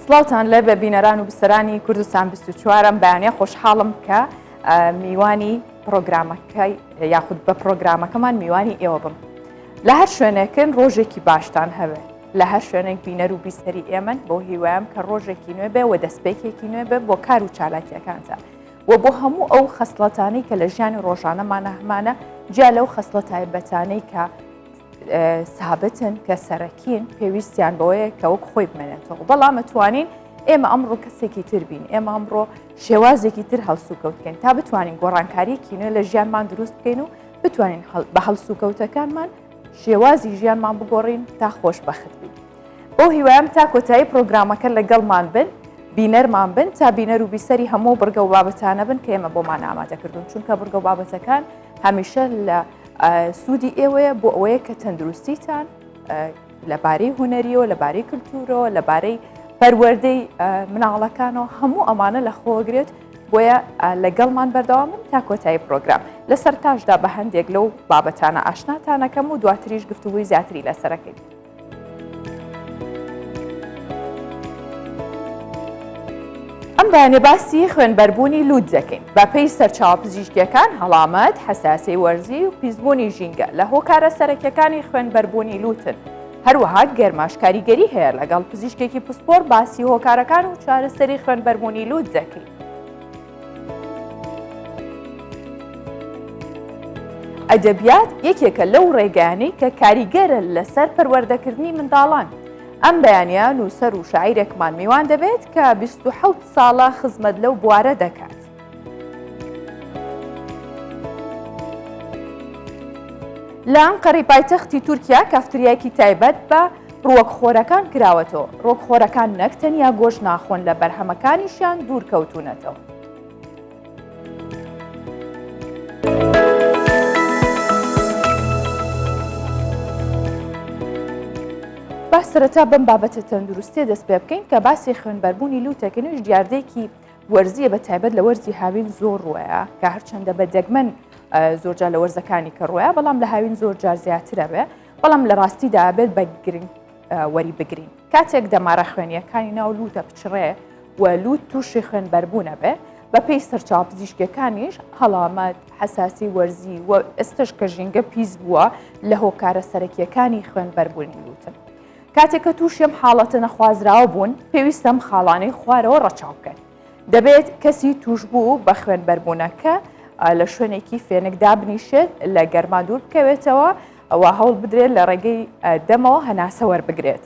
سڵاوتان لێ بێ بینەران و بیسەرانی کوردستان 24 ئەم بەیانە خۆشحاڵم کە میوانی پرۆگرامەکەی یاخود بە پرۆگرامەکەمان میوانی ئێوە بم لە هەر شوێنێکن ڕۆژێکی باشتان هەبێ لە هەر شوێنێک بینەر و بیسەری ئێمەن بۆ هیوایم کە ڕۆژێکی نوێ بێ و دەستپێکێکی نوێ بێ بۆ کار و چالاکیەکانتان و بۆ هەموو ئەو خەسڵەتانەی کە لە ژیانی ڕۆژانەمانە هەمانە جیا لەو خەسڵە تایبەتانەی کە سابتن کە سەرەکین پێویستیان بەوەیە کە وەک خۆی بمێنێتەوە بەڵام ئەتوانین ئێمە ئەمڕۆ کەسێکی تر بین ئێمە ئەمڕۆ شێوازێکی تر هەڵسوکەوت بکەین تا بتوانین گۆڕانکاریەکی نوێ لە ژیانمان دروست بکەین و بتوانین بە هەڵسوکەوتەکانمان شێوازی ژیانمان بگۆڕین تا خۆشبەخت بین. بەو هیوایەم تا کۆتایی پرۆگرامەکە لەگەڵمان بن بینەرمان بن تا بینەر و بیسەری هەموو بڕگە و بابەتانە بن کە ئێمە بۆمان ئامادەکردون چونکە بڕگە و بابەتەکان هەمیشە لە سوودی ئێوەیە بۆ ئەوەیە کە تەندروستیتان لەبارەی هونەریەوە لەبارەی کللتورەوە لەبارەی پەروەردەی مناڵەکانەوە هەموو ئەمانە لە خۆگرێت بۆیە لەگەڵمان بەردەوامن تا کۆتایی پرۆگرام لە سەرتاشدا بە هەندێک لەو بابەتانە ئاشناتانەکەم و دواتریش گفتوگوی زیاتری لەسەرەکەین. ئەم بەیانە باسی خوێنبەربوونی لووت دەکەین. بەپێی سەرچاوە پزیشکییەکان هەڵامەت، حەساسیەی وەرزی و پیسبوونی ژینگە لە هۆکارە سەرەکیەکانی خوێنبەربوونی لووتن. هەروەها گەرماش کاریگەری هەیە، لەگەڵ پزیشکێکی پسپۆر باسی هۆکارەکان و چارەسەری خوێنبەربوونی لووت دەکەین. ئەدەبیات یەکێکە لەو ڕێگایانەی کە کاریگەرە لەسەر پەروەردەکردنی منداڵان. ئەم بەیانە نووسەر و شاعیرێکمان میوان دەبێت کە 27 ساڵە خزمەت لەو بوارە دەکات. لە ئەنقەرەی پایتەختی تورکیا کافتریایەکی تایبەت بە ڕووەکخۆرەکان کراوەتەوە، ڕووەکخۆرەکان نەک تەنیا گۆشت ناخۆن لە بەرهەمەکانیشیان دوور کەوتوونەتەوە. با سەرەتا بەم بابەتە تەندروستیە دەست پێ بکەین کە باسی خوێنبەربوونی لووتەکەنیش دیاردەیەکی وەرزیە بە تایبەت لە وەرزی هاوین زۆر ڕووەیە کە هەرچەندە بە دەگمەن زۆرجار لە وەرزەکانی کە ڕووە بەڵام لە هاوین زۆر جار زیاترە بێ بەڵام لە ڕاستیدا بێت بە گرنگ وەری بگرین کاتێک دەمارە خوێنیەکانی ناو لووتە پچڕێ و لووت تووشی خوێن بەربوونە بێ بە پێی سەرچاوە پزیشکیەکانیش هەڵامەت، حەساسی وەرزی و ئێستش کە ژینگە پیس بووە لە هۆکارە سەرەکیەکانی خوێن بەربوونی لووتن. کاتێک کە تووشی ئەم حاڵەتە نەخوازراوە بوون پێویستە ئەم خاڵانەی خوارەوە ڕەچاو بکەن. دەبێت کەسی تووشبوو بە خوێنبەربوونەکە لە شوێنێکی فێنک دابنیشێت، لە گەرما دوور بکەوێتەوە و هەوڵ بدرێت لە ڕێگەی دەمەوە هەناسە وەربگرێت.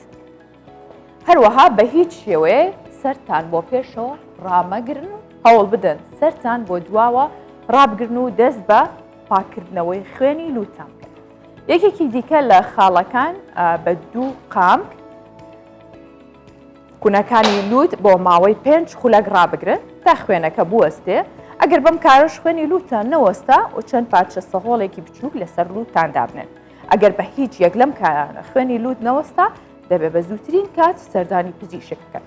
هەروەها بە هیچ شێوەیە سەرتان بۆ پێشەوە ڕامەگرن و هەوڵ بدەن سەرتان بۆ دواوە ڕابگرن و دەست بە پاکردنەوەی خوێنی لووتان بکەن. یەکێکی دیکە لە خاڵەکان بە دوو قامک کونەکانی لووت بۆ ماوەی پێنج خولەک ڕابگرن تا خوێنەکە بوەستێ، ئەگەر بەم کارەش خوێنی لووتتان نەوەستا و چەند پارچە سەهۆڵێکی بچووک لەسەر لووتتان دابنێن. ئەگەر بە هیچ یەک لەم کارانە خوێنی لووت نەوەستا، دەبێ بە زووترین کات سەردانی پزیشک بکەن.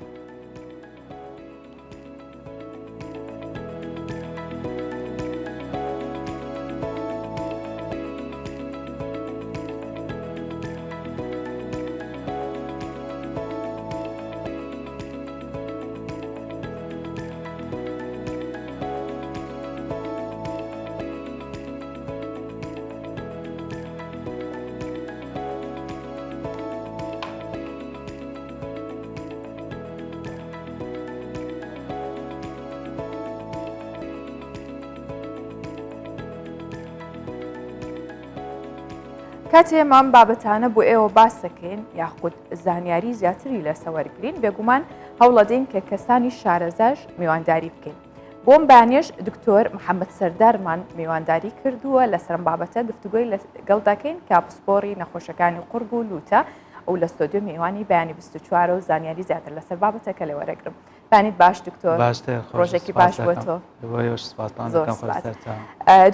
کاتێ ئێمە ئەم بابەتانە بۆ ئێوە باس دەکەین یاخود زانیاری زیاتری لەسە وەرگین بێگومان هەوڵەدەین کە کەسانی شارەزاش میوانداری بکەین بۆم بانێش دکتۆر محەممەد سەردارمان میوانداری کردووە لەسەرم بابەتە گفتوگۆی لەگەڵ دەکەین کە پسپۆری نەخۆشەکانی قوڕگ و لوتە ئەو لە ستۆدیۆ میوانی بەیانی 24 و زانیاری زیاتر لەسەر بابەتەکە لێ وەرەگرم. بەیانیت باش دکتۆر. باشتر ڕۆژێکی باش بۆ تۆ. زۆر سپاس.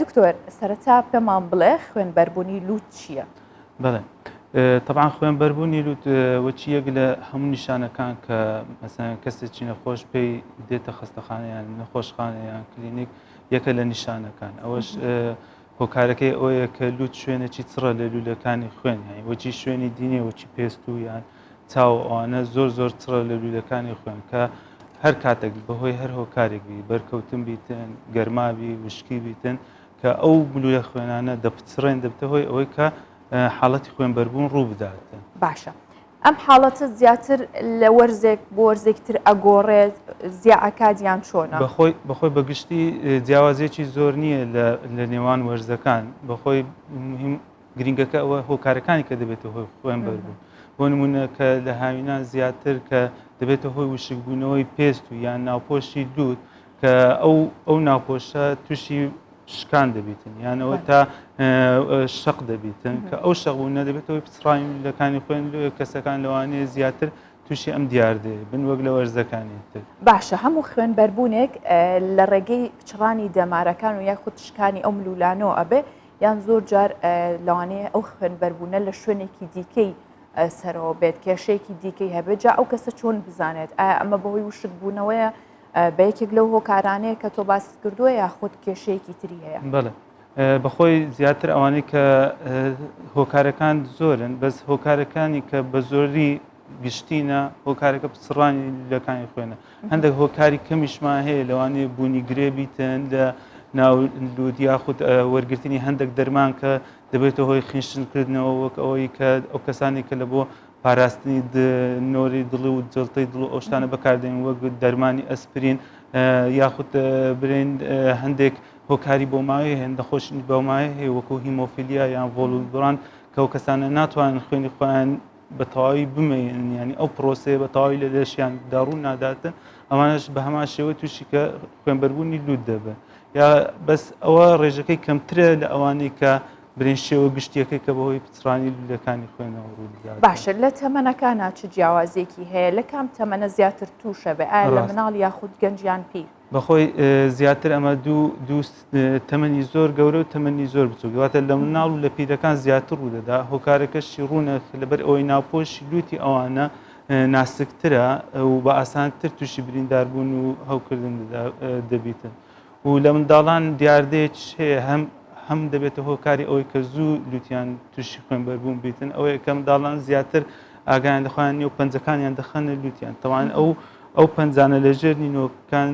دکتۆر سەرەتا پێمان بڵێ خوێنبەربوونی لووت چییە؟ بەڵێ تەبعەن خوێنبەربوونی لووت وەچی یەک لە هەموو نیشانەکان کە مەسەن کەسێکی نەخۆش پێی دێتە خەستەخانە یان نەخۆشخانە یان کلینیک یەکە لە نیشانەکان ئەوەش هۆکارەکەی ئەوەیە کە لووت شوێنێکی چڕە لە لوولەکانی خوێن هەیە وەچی شوێنی دینێ وەچی پێست و یان. چاو ئەوانە زۆر زۆر چڕە لە لوولەکانی خوێن کە هەر کاتێک بەهۆی هەر هۆکارێک بی بەرکەوتن بیتن گەرمابی وشکی بیتن کە ئەو ملوولە خوێنانە دەپچڕێن دەبتە هۆی ئەوەی کە حاڵەتی خوێنبەربوون ڕوو بدات. باشە ئەم حاڵەتە زیاتر لە وەرزێک بۆ وەرزێک تر ئەگۆڕێت زیا ئەکات یان چۆنە؟ بەخۆی بەخۆی بەگشتی جیاوازیەکی زۆر نییە لە نێوان وەرزەکان بەخۆی مهم گرنگەکە ئەوە هۆکارەکانی کە دەبێتە هۆی خوێن بەربوون بۆ نمونە کە لە هاوینان زیاتر کە دەبێتە هۆی وشکبوونەوەی پێست و یان ناوپۆشی لووت کە ئەو ئەو ناوپۆشە تووشی شکان دەبیتن یانەوە تا شەق دەبیتن کە ئەو شەقبوونە دەبێتەوەی پچڕانی لەکانی خوێن کەسەکان لەوانەیە زیاتر تووشی ئەم دیاردەیە بن وەک لە وەرزەکانی تر. باشە هەموو خوێن بەربوونێک لە ڕێگەی پچڕانی دەمارەکان و یاخود شکانی ئەو ملولانەوە ئەبێ یان زۆر جار لەوانەیە ئەو خوێن بەربوونە لە شوێنێکی دیکەی سەرەوە بێت کێشەیەکی دیکەی هەبێت جا ئەو کەسە چۆن بزانێت ئایا ئەمە بەهۆی وشک بوونەوەیە بە یەکێک لەو هۆکارانەیە کە تۆ باست کردووە یاخود کێشەیەکی تری هەیە؟ بەڵێ بەخۆی زیاتر ئەوانەی کە هۆکارەکان زۆرن بەس هۆکارەکانی کە بە زۆری گشتینە هۆکارەکە پچڕانی لەکانی خوێنە هەندێک هۆکاری کەمیشمان هەیە لەوانەیە بوونی گرێ بیتن لە ناو لوت یاخود وەرگرتنی هەندێک دەرمان کە دەبێتە هۆی خینشنکردنەوە وەک ئەوەی کە ئەو کەسانی کە لە بۆ پاراستنی نۆری دڵ و جڵتەی دڵ و ئەو شتانە بەکاردێن وەک دەرمانی ئەسپرین یاخود برێن هەندێک هۆکاری بۆماوەی هەیە نەخۆشی بۆماوەی هەیە وەکو هیمۆفیلیا یان von Willebrand کە ئەو کەسانە ناتوانن خوێنی خۆیان بە تەواوی بمێنن ینی ئەو پرۆسەیە بە تەواوی لە لەشیان داڕوو ناداتن ئەمانش بە هەمان شێوە تووشی کە خوێنبەربوونی لوت دەبن یا بەس ئەوە ڕێژەکەی کەمترە لە ئەوانەی کە برین شێوە گشتیەکەی کە بەهۆی پچڕانی لولەکانی خوێنەوە ڕوودەدات. باشە لە تەمەنەکانا چ جیاوازیەکی هەیە لە کام تەمەنە زیاتر تووشە بێ ئایا لە مناڵ یاخود گەنج یان پیر؟ بەخۆی زیاتر ئەمە دوو دوو تەمەنی زۆر گەورە و تەمەنی زۆر بچوک واتە لە مناڵ و لە پیرەکان زیاتر ڕوودەدا هۆکارەکەشی ڕوونە لەبەر ئەوەی ناوپۆشی لوتی ئەوانە ناسکترە و بە ئاسانتر تووشی برینداربوون و هەوکردن دەبیتن. و لە منداڵان دیاردەیەکیش هەیە هەم هەم دەبێتە هۆکاری ئەوەی کە زوو لوتیان تووشی خوێنبەربوون بیتن ئەوەیە کە منداڵان زیاتر ئاگایان لە خۆیان نیە و پەنجەکانیان دەخەنە لوتیان تەوان ئەو ئەو پەنجانە لە ژێر نینۆکان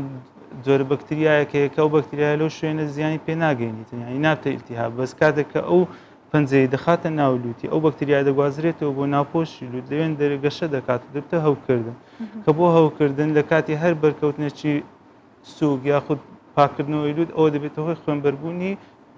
جۆرە بەکتریایەک هەیە کە ئەو بەکتریای لەو شوێنە زیانی پێ ناگەینیتن یانی نابتە ئیلتیهاب بەس کاتێک کە ئەو پەنجەی دەخاتە ناو لوتی ئەو بەکتریا دەگوازرێتەوە بۆ ناوپۆشی لوت لەوێن دەرێ گەشە دەکات و دەبتە هەوکردن کە بۆ هەوکردن لە کاتی هەر بەرکەوتنێکی سوک یاخود پاککردنەوەی لوت ئەوە دەبێتە هۆی خوێنبەربوونی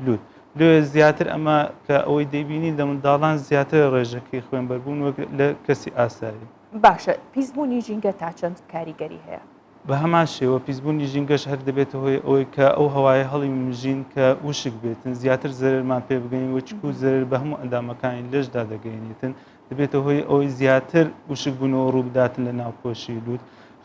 لوت لێ زیاتر ئەمە کە ئەوەی دەیبینی لە منداڵان زیاتر ڕێژەکەی خوێنبەربوون وەک لە کەسی ئاسایی. باشە پیسبوونی ژینگە تا چەند کاریگەری هەیە؟ بە هەمان شێوە پیسبوونی ژینگەش هەر دەبێتە هۆی ئەوەی کە ئەو هەوایە هەڵیمژین کە وشک بێتن زیاتر زەرەرمان پێ بگەین وچک و زەرەر بە هەموو ئەندامەکانی لەشدا دەگەینێتن دەبێتە هۆی ئەوەی زیاتر وشکبوونەوە ڕووبداتن لە ناوپۆشی لوت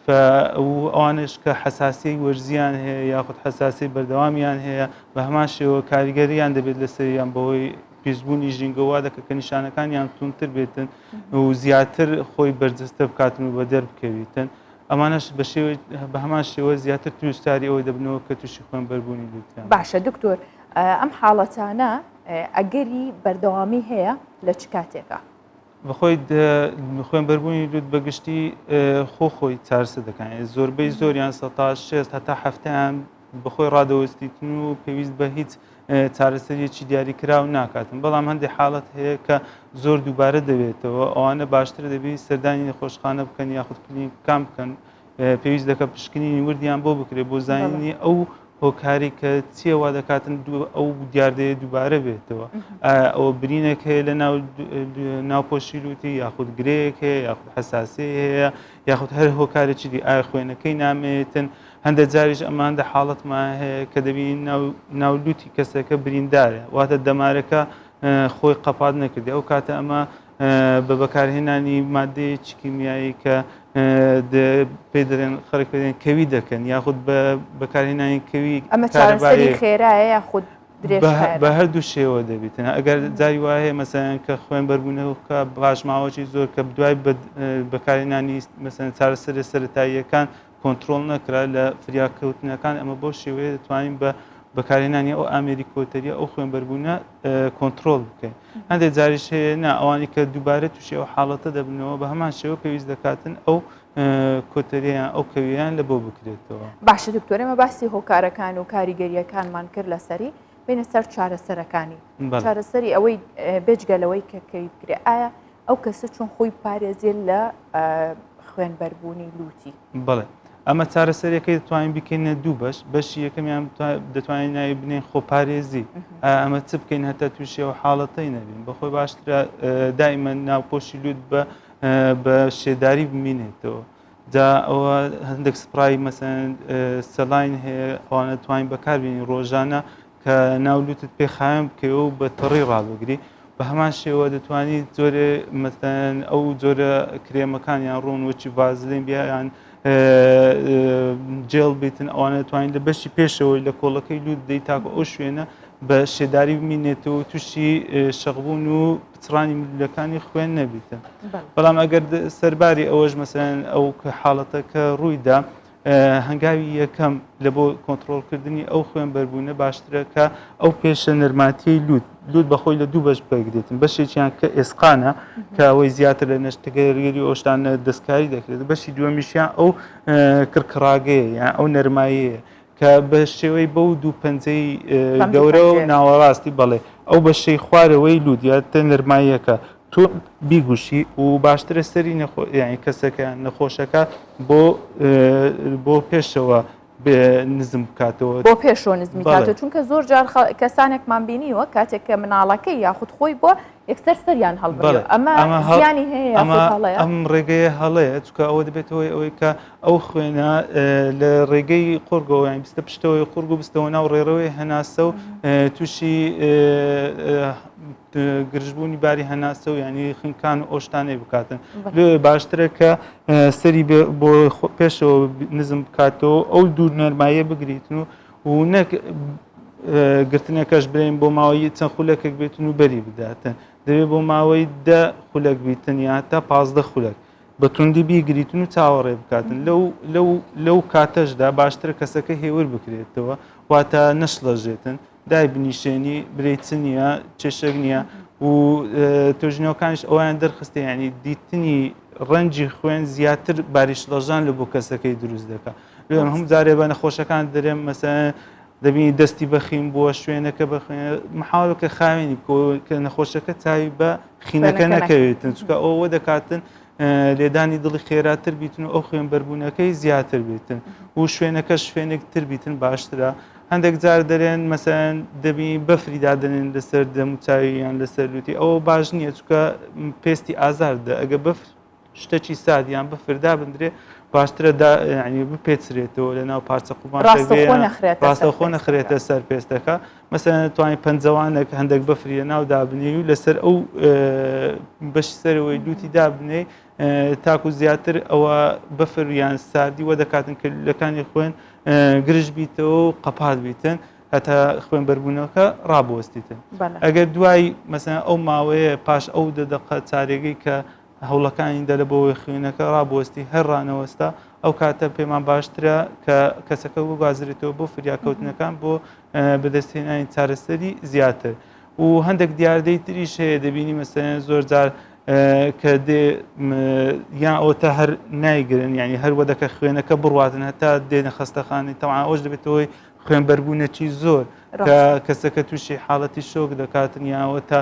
و ئەوانش کە حەساسیەی وەرزیان هەیە یاخود حەساسی بەردەوامیان هەیە بە هەمان شێوە کاریگەریان دەبێت لەسەریان بەهۆی پیسبوونی ژینگە وا دەکە کە نیشانەکانیان توندتر بێتن و زیاتر خۆی بەرجەستە بکاتن و بەدەر بکەویتن ئەمانەش بە شێوەی بە هەمان شێوە زیاتر تووشتاری ئەوەی دەبنەوە کە تووشی خوێنبەربوونی لوتیان باشە دکتۆر ئەم حاڵەتانە ئەگەری بەردەوامی هەیە لە چ کاتێکا؟ بەخۆی خوێنبەربوونی لوت بەگشتی خۆ خۆی چارەسەر دەکەن زۆربەی زۆریان 60 هەتا هەفتەیان بەخۆی ڕادەوەستیتن و پێویست بە هیچ چارەسەریەکی دیاریکراو ناکاتن بەڵام هەندێک حاڵەت هەیە کە زۆر دووبارە دەبێتەوە ئەوانە باشتر دەبی سەردانی نەخۆشخانە بکەن یاخود کلینیکەکان بکەن پێویست دەکە پشکنینی وردیان بۆ بکرێت بۆ زانینی ئەو هۆکاری کە چیە وا دەکاتن ئەو دیاردەیە دووبارە بێتەوە ئەوە برینێک هەیە لە ناو ناوپۆشی لوتی یاخود گرەیەک هەیە یاخود حساسی هەیە یاخود هەر هۆکارێکی دی ئایا خوێنەکەی نامێتن هەندێک جاریش ئەماندە حاڵەتمان هەیە کە دەبینین ناو لوتی کەسەکە بریندارە واتە دەمارەکە خۆی قەپات نەکردی ئەو کاتە ئەمە بە بەکارهێنانی مادەیەکی کیمیایی کە پێ دەڵێن خەڵک پێ دەڵێن کەوی دەکەن یاخود بە بەکارهێنانی کەوی ئەمە چارەسەری خێرایە یاخود بە هەردوو شێوە دەبیتن ئەگەر جاری وایە هەیە مەسەن کە خوێن بەربوونەوە کە پاشماوەی زۆر کە دوای بەکارهێنانی مەسەن چارەسەرە سەرەتاییەکان کۆنترۆڵ نەکرا لە فریاکەوتنەکان ئەمە بەو شێوەیە دەتوانین بە بەکارهێنانی ئەو ئامێری کۆتەریە ئەو خوێنبەربوونە کۆنترۆڵ بکەین. هەندێک جاریش هەیە نا ئەوانی کە دووبارە تووشی ئەو حاڵەتە دەبنەوە بە هەمان شێوە پێویست دەکاتن ئەو کۆتەریان ئەو کەویان لە بۆ بکرێتەوە. باشە دکتۆر ئێمە باسی هۆکارەکان و کاریگەریەکانمان کرد لەسەری بینە سەر چارەسەرەکانی چارەسەری ئەوەی بێجگە لەوەی کە کەوی بکرێ ئایا ئەو کەسە چۆن خۆی پارێزێت لە خوێنبەربوونی لوتی؟ بەڵێ ئەمە چارەسەریەکەی دەتوانین بکەینە دوو بەش بەشی یەکەمیان دەتوانین ناوی بنێن خۆپارێزی ئەمە چ بکەین هەتا تووشی ئەو حاڵەتەی نەبین بەخۆی باشترە دائیمە ناوپۆشی لوت بە بە شێداری بمینێتەوە جا ئەوە هەندێک spray مەسەن saline هەیە ئەوانە توانین بەکاربیێنی ڕۆژانە کە ناو لوتت پێ خاوێن بکەیەوە و بە تەڕی ڕابگری بە هەمان شێوە دەتوانی جۆرێ مەسەن ئەو جۆرە کرێمەکان یان ڕۆن وەچی ڤازلین بیان جێڵ بیتن ئەوانە دەتوانین لە بەشی پێشەوەی لە کۆڵەکەی لوت دەی تاکو ئەو شوێنە بە شێداری بمینێتەوە تووشی شەقبوون و پچڕانی ملولەکانی خوێن نەبیتن بەڵام ئەگەر سەرباری ئەوەش مەسەن ئەو حاڵەتە کە ڕوویدا هەنگاوی یەکەم لە بۆ کۆنتڕۆڵکردنی ئەو خوێنبەربوونە باشترە کە ئەو پێشە نەرماتیەی لووت لووت بەخۆی لە دوو بەش پێکدێتن بەشێکیان کە ئێسقانە کە ئەوەی زیاتر لە نەشتگەرگەری ئۆشتانە دەستکاری دەکرێت بەشی دووەمیشیان ئەو کڕکڕاگەیە یان ئەو نەرمایەیە کە بە شێوەی بەو دوو پەنجەی گەورە و ناوەڕاستی بەڵێ ئەو بەشەی خوارەوەی لووت یا تە نەرماییەکە تۆ بیگوشی و باشترە سەری نەخۆ یانی کەسەکە یان نەخۆشەکە بۆ بۆ پێشەوە نزم بکاتەوە بۆ پێشەوە نزمی کاتەوە چونکە زۆر جار کەسانێکمان بینیوە کاتێک کە مناڵەکەی یاخود خۆی بووە یەکسەر سەریان هەڵبڕیوە ئەمە زیانی هەیە ئەم ڕێگەیە هەڵەیە چونکە ئەوە دەبێتەوەی ئەوەی کە ئەو خوێنە لە ڕێگەی قوڕگەوە یان بستە پشتەوەی قوڕگ و بستەوە ناو ڕێڕەوەی هەناسە و تووشی گرژبوونی باری هەناسە و ینی خنکان و ئەو شتانەی بکاتن لێ باشترە کە سەری بۆ پێشەوە نزم بکاتەوە ئەو دوور نەرمایە بگریتن و و نەک گرتنەکەش برێن بۆ ماوەی چەند خولەکێک بێتن و بەری بداتن دەبێت بۆ ماوەی 10 خولەک بیتن یا تا 15 خولەک بە توندی بیگریتن و چاوەڕێ بکاتن لەو لەو لەو کاتەشدا باشترە کەسەکە هێور بکرێتەوە واتە نەشڵەژێتن دای بنیشێنی برێی چ نییە کێشەک نییە و توێژینەوەکانیش ئەویان دەرخستە ینی دیتنی ڕەنجی خوێن زیاتر باری شڵەژان لە بۆ کەسەکەی دروست دەکات لێم هەموو جارێ بە نەخۆشەکان دەرێم مەسەن دەبینی دەستی بەخیم بووە شوێنەکە بەخوێن محاولکە خاوێنی کە نەخۆشەکە چاوی بە خینەکە نەکەوێتن چونکە ئەوە دەکاتن لێدانی دڵی خێراتر بیتن و ئەو خوێنبەربوونەکەی زیاتر بیتن و شوێنەکە شوێنێک تر بیتن باشترە هەندێک جار دەرێن مەسەن دەبی بەفری دادەنێن لەسەر دەموچاوی یان لەسەر لوتی ئەوە باش نییە چونکە پێستی ئازار دە ئەگە بەفر شتەکی سارد یان بەفر دابندرێ باشترە دا یعنی بپێچرێتەوە لە ناو پارچە قوماشەکە نەخرێت ڕاستەوخۆ نەخرێتە سەر پێستەکە مەسەن توانین پەنجەوانێک هەندێک بەفری لە ناو دابنێی و لەسەر ئەو بەش سەرەوەی لوتی دابنێی تاکو زیاتر ئەوە بەفر یان ساردی وە دەکاتن کە لەکانی خوێن گرژ بیتەوە و قەپات بیتن هەتا خوێن بەربوونەوەکە ڕابوەستیتن ئەگەر دوای مەسەن ئەو ماوەیە پاش ئەو دە دەقە چارێگەی کە هەوڵەکانی دە لە بۆەوەی خوێنەکە ڕابوەستی هەر ڕانەوەستا ئەو کاتە پێمان باشترە کە کەسەکە بگوازرێتەوە بۆ فریاکەوتنەکان بۆ بەدەستهێنانی چارەسەری زیاتر و هەندێک دیاردەی تریش هەیە دەبینی مەسەلەن زۆر جار کە دێ یان ئەوە تا هەر نایگرن یعنی هەر وەدەکە خوێنەکە بڕواتن هەتا دێنە خەستەخانەی تەوان ئەوش دەبێتەوەی خوێنبەربوونەکی زۆر کە کەسەکە تووشی حاڵەتی شۆک دەکاتن یاوە تا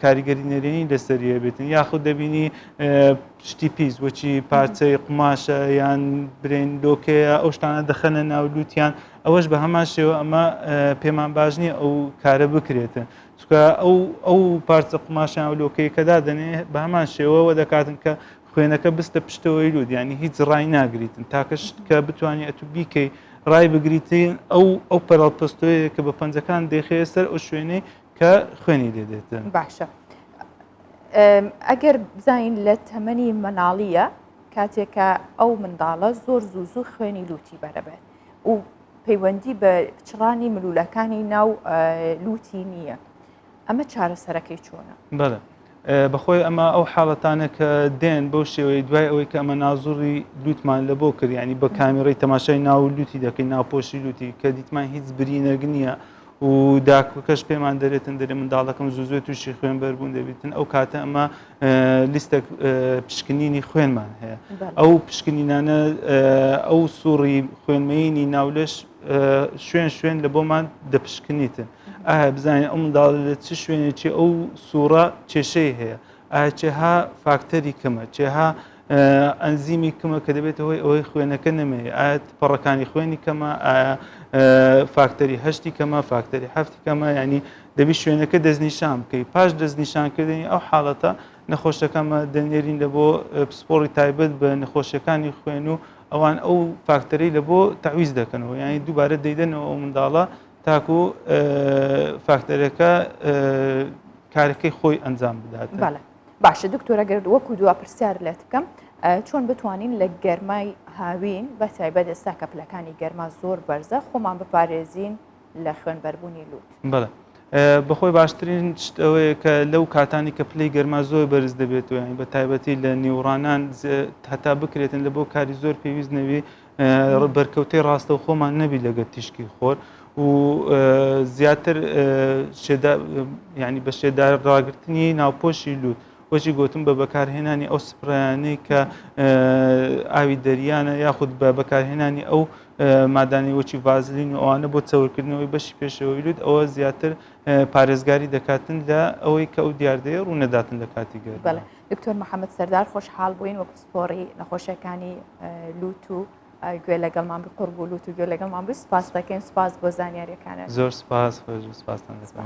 کاریگەری نەرێنی لەسەریە بێتن یاخود دەبینی شتی پیس وەچی پارچەی قوماشە یان برێن لۆکەیە ئەو شتانە دەخەنە ناو لوتیان ئەوەش بە هەمان شێوە ئەمە پێمان باش نییە ئەو کارە بکرێتن چونکە ئەو ئەو پارچە قوماشیان و لۆکەیە کە دادەنێ بە هەمان شێوەوە دەکاتن کە خوێنەکە بستە پشتەوەی لوت یعنی هیچ ڕای ناگریتن تاکە شت کە بتوانانی ئەتو بیکەی ڕای بگریتین ئەو ئەو پەرەڵپەستۆیە کە بە پەنجەکان دەیخەیە سەر ئەو شوێنەی کە خوێنی لێ دێتن. باشە ئەگەر بزانین لە تەمەنی مەناڵیە کاتێکە ئەو منداڵە زۆر زوو زوو خوێنی لوتی بەرەبێت و پەیوەندی بە پچڕانی ملولەکانی ناو لوتی نییە ئەمە چارەسەرەکەی چۆنە؟ بەڵێ. بەخۆی ئەمە ئەو حاڵەتانە کە دێن بەو شێوەی دوای ئەوەی کە ئەمە نازوڕی لوتمان لە بۆ کرد ینی بە کامیڕی تەماشای ناو لوتی دەکەین ناوپۆشی لوتی کە دیتمان هیچ برینێک نییە و داکەکەش پێمان دەرێتن دەرێ منداڵەکەم زوو زوو تووشی خوێن بەربوون دەبیتن ئەو کاتە ئەمە لیستێک پشکنینی خوێنمان هەیە ئەو پشکنینانە ئەو سوڕی خوێنمەینی ناولەش شوێن شوێن لە بۆمان دەپشکنیتن ئایا بزانین ئەو منداڵە لە چ شوێنێکی ئەو سوڕە کێشەی هەیە ئایا چێها فاکتەری کەمە چێها ئەنزیمی کەمە کە دەبێتە هۆی ئەوەی خوێنەکە نەمێ ئایا پەڕەکانی خوێنی کەمە ئایا فاکتەری هەشتی کەمە فاکتەری هەفتی کەمە ینی دەبی شوێنەکە دەستنیشان بکەی پاش دەستنیشانکردنی ئەو حاڵەتە نەخۆشەکەمە دەنێرین لە بۆ پسپۆڕی تایبەت بە نەخۆشیەکانی خوێن و ئەوان ئەو فاکتەری لە بۆ تەعویز دەکەنەوە یعنی دووبارە دەیدەنەوە ئەو منداڵە تاکو فاکتەرەکە کارەکەی خۆی ئەنجام بدات. بەڵێ باشە دکتۆر ئەگەر وەکو دوا پرسیار لێت بکەم چۆن بتوانین لە گەرمای هاوین بە تایبەت ئێستا کە پلەکانی گەرما زۆر بەرزە خۆمان بپارێزین لە خوێنبەربوونی لوت؟ بەڵێ بەخۆی باشترین شت ئەوەیە کە لەو کاتانی کە پلەی گەرما زۆر بەرز دەبێت و یانی بە تایبەتی لە نیوڕانان هەتا بکرێتن لە بۆ کاری زۆر پێویست نەوی بەرکەوتەی ڕاستەوخۆمان نەبی لەگەر تیشکی خۆر و زیاتر ینی بە شێدار ڕاگرتنی ناوپۆشی لوت وەچی گوتم بە بەکارهێنانی ئەو سپرایانەی کە ئاوی دەریانە یاخود بە بەکارهێنانی ئەو مادانی وەچی ڤازلین و ئەوانە بۆ چەورکردنەوەی بەشی پێشەوەی لوت ئەوە زیاتر پارێزگاری دەکاتن لە ئەوەی کە ئەو دیاردەیە ڕوونەداتن لە کاتی گەر. دکتۆر محەممەد سەردار خۆشحاڵ بووین وەک پسپۆڕی نەخۆشیەکانی لوت و گوێ لەگەڵمان بی قوڕگ و لوت و گوێ لەگەڵمان بووی سپاس دەکەین سپاس بۆ زانیاریەکانت. زۆر سپاس خۆش سپاستان دەکەم.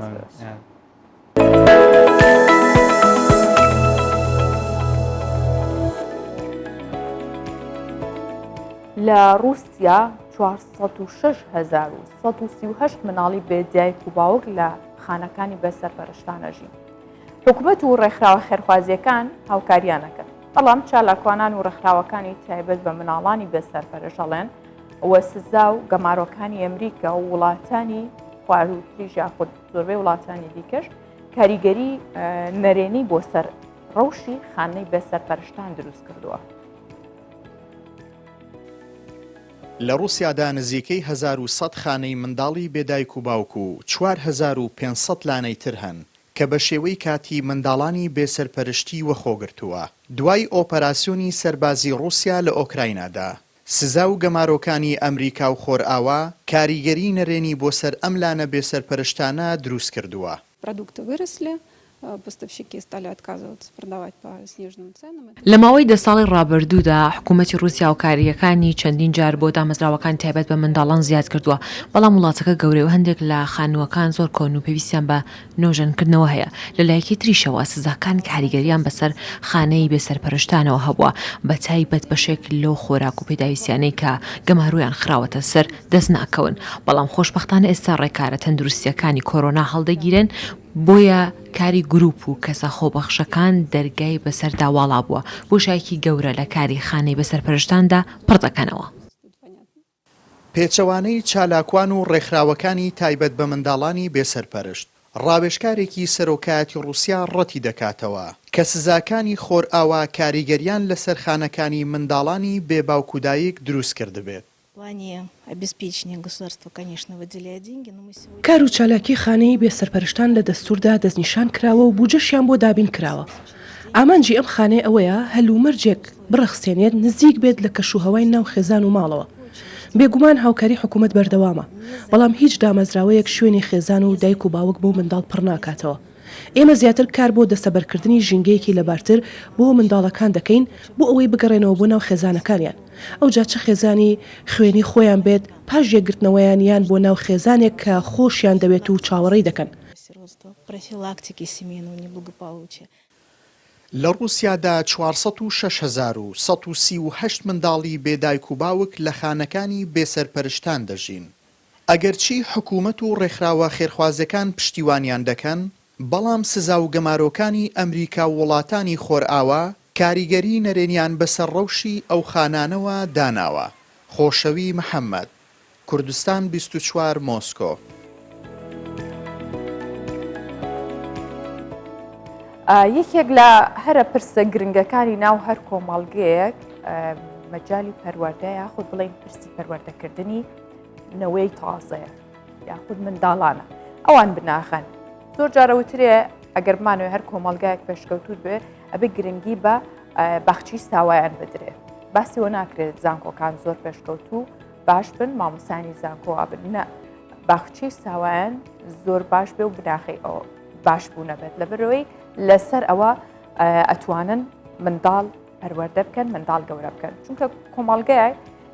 لە ڕووسیا 406,138 مناڵی بێ دایک و باوک لە خانەکانی بێ سەرپەرشتان ئەژین. حکومەت و ڕێکخراوە خێرخوازییەکان هاوکاریان ئەکەن، بەڵام چالاکوانان و ڕێکخراوەکانی تایبەت بە مناڵانی بێ سەرپەرشت ئەڵێن و سزا و گەمارۆکانی ئەمریکا و وڵاتانی خوارووتریش یاخود زۆربەی وڵاتانی دیکەش کاریگەری نەرێنی بۆ سەر ڕەوشی خانەی بێ سەرپەرشتان دروست کردووە. لە ڕووسیادا نزیکەی 1100 خانەی منداڵی بێ دایک و باوک و 4500 لانەی تر هەن کە بە شێوەی کاتی منداڵانی بێ سەرپەرشتی وەخۆگرتووە. دوای ئۆپەراسیۆنی سەربازی ڕووسیا لە ئۆکراینادا، سزا و گەمارۆکانی ئەمریکا و خۆرئاوا کاریگەری نەرێنی بۆ سەر ئەم لانە بێ سەرپەرشتانە دروست کردووە. لە ماوەی دە ساڵی ڕابردوودا حکوومەتی ڕووسیا هاوکارییەکانی چەندین جار بۆ دامەزراوەکانی تایبەت بە منداڵان زیاد کردووە، بەڵام وڵاتەکە گەورەیە و هەندێک لە خانووەکان زۆر کۆن و پێویستیان بە نۆژەنکردنەوە هەیە، لە لایەکی تریشەوە سزاکان کاریگەرییان بەسەر خانەی بێ سەرپەرشتانەوە هەبووە، بەتایبەت بەشێک لەو خۆراک و پێداویستیانەی کە گەمارۆیان خراوەتە سەر دەست ناکەون، بەڵام خۆشبەختانە ئێستا ڕێکارە تەندروستییەکانی کۆرۆنا هەڵدەگیرێن، بۆیە کاری گروپ و کەسە خۆبەخشەکان دەرگای بەسەردا واڵا بووە، بۆشایەکی گەورە لە کاری خانەی بەسەرپەرشتاندا پڕ دەکەنەوە. پێچەوانەی چالاکوان و ڕێکخراوەکانی تایبەت بە منداڵانی بێسەرپەرشت، ڕاوێژکارێکی سەرۆکایەتی ڕووسیا ڕەتی دەکاتەوە کە سزاکانی خۆرئاوا کاریگەریان لەسەر خانەکانی منداڵانی بێ باوک و دایک دروست کردبێت. کار و چالاکی خانەی بێ سەرپەرشتان لە دەستووردا دەستنیشان کراوە و بوجەشیان بۆ دابین کراوە. ئامانجی ئەم خانەیە ئەوەیە هەلومەرجێک بڕەخسێنێت نزیک بێت لە کەشوهەوای ناو خێزان و ماڵەوە. بێگومان هاوکاری حکومەت بەردەوامە، بەڵام هیچ دامەزراوەیەک شوێنی خێزان و دایک و باوک بۆ منداڵ پڕ ناکاتەوە. ئێمە زیاتر کار بۆ دەستەبەرکردنی ژینگەیەکی لەبارتر بۆ منداڵەکان دەکەین بۆ ئەوەی بگەڕێنەوە بۆ ناو خێزانەکانیان، ئەوجا چ خێزانی خوێنی خۆیان بێت پاش یەکگرتنەوەیان یان بۆ ناو خێزانێک کە خۆشیان دەوێت و چاوەڕێی دەکەن. لە ڕووسیادا 406,138 منداڵی بێ دایک و باوک لە خانەکانی بێ سەرپەرشتان دەژین. ئەگەرچی حکوومەت و ڕێکخراوە خێرخوازەکان پشتیوانیان دەکەن، بەڵام سزا و گەمارۆکانی ئەمریکا و وڵاتانی خۆرئاوا کاریگەری نەرێنیان بەسەر ڕەوشی ئەو خانانەوە داناوە. خۆشەوی محەمەد، کوردستان 24 مۆسکۆ. یەکێک لە هەرە پرسە گرنگەکانی ناو هەر کۆمەڵگەیەک مەجای پەروەردە یاخود بڵین پرسی پەروەردەکردنی نەوەی تازەیە یاخود منداڵانە ئەوان بناخەن زۆر جارەوترێ ئەگەر بمانەوێ هەر کۆمەڵگایەک پێشکەوتوو بێ ئەبێ گرنگی بە باخچی ساوایان بدرێ باسیەوە ناکرێت زانکۆکان زۆر پێشکەوتوو باش بن مامۆسانی زانکۆ بن نە باخچەی ساوایان زۆر باش بێ و بناخەی ئەو باش بوو نەبێت لەبەرەوەی لەسەر ئەوە ئەتوانن منداڵ پەروەردە بکەن منداڵ گەورە بکەن چونکە کۆمەڵگەیە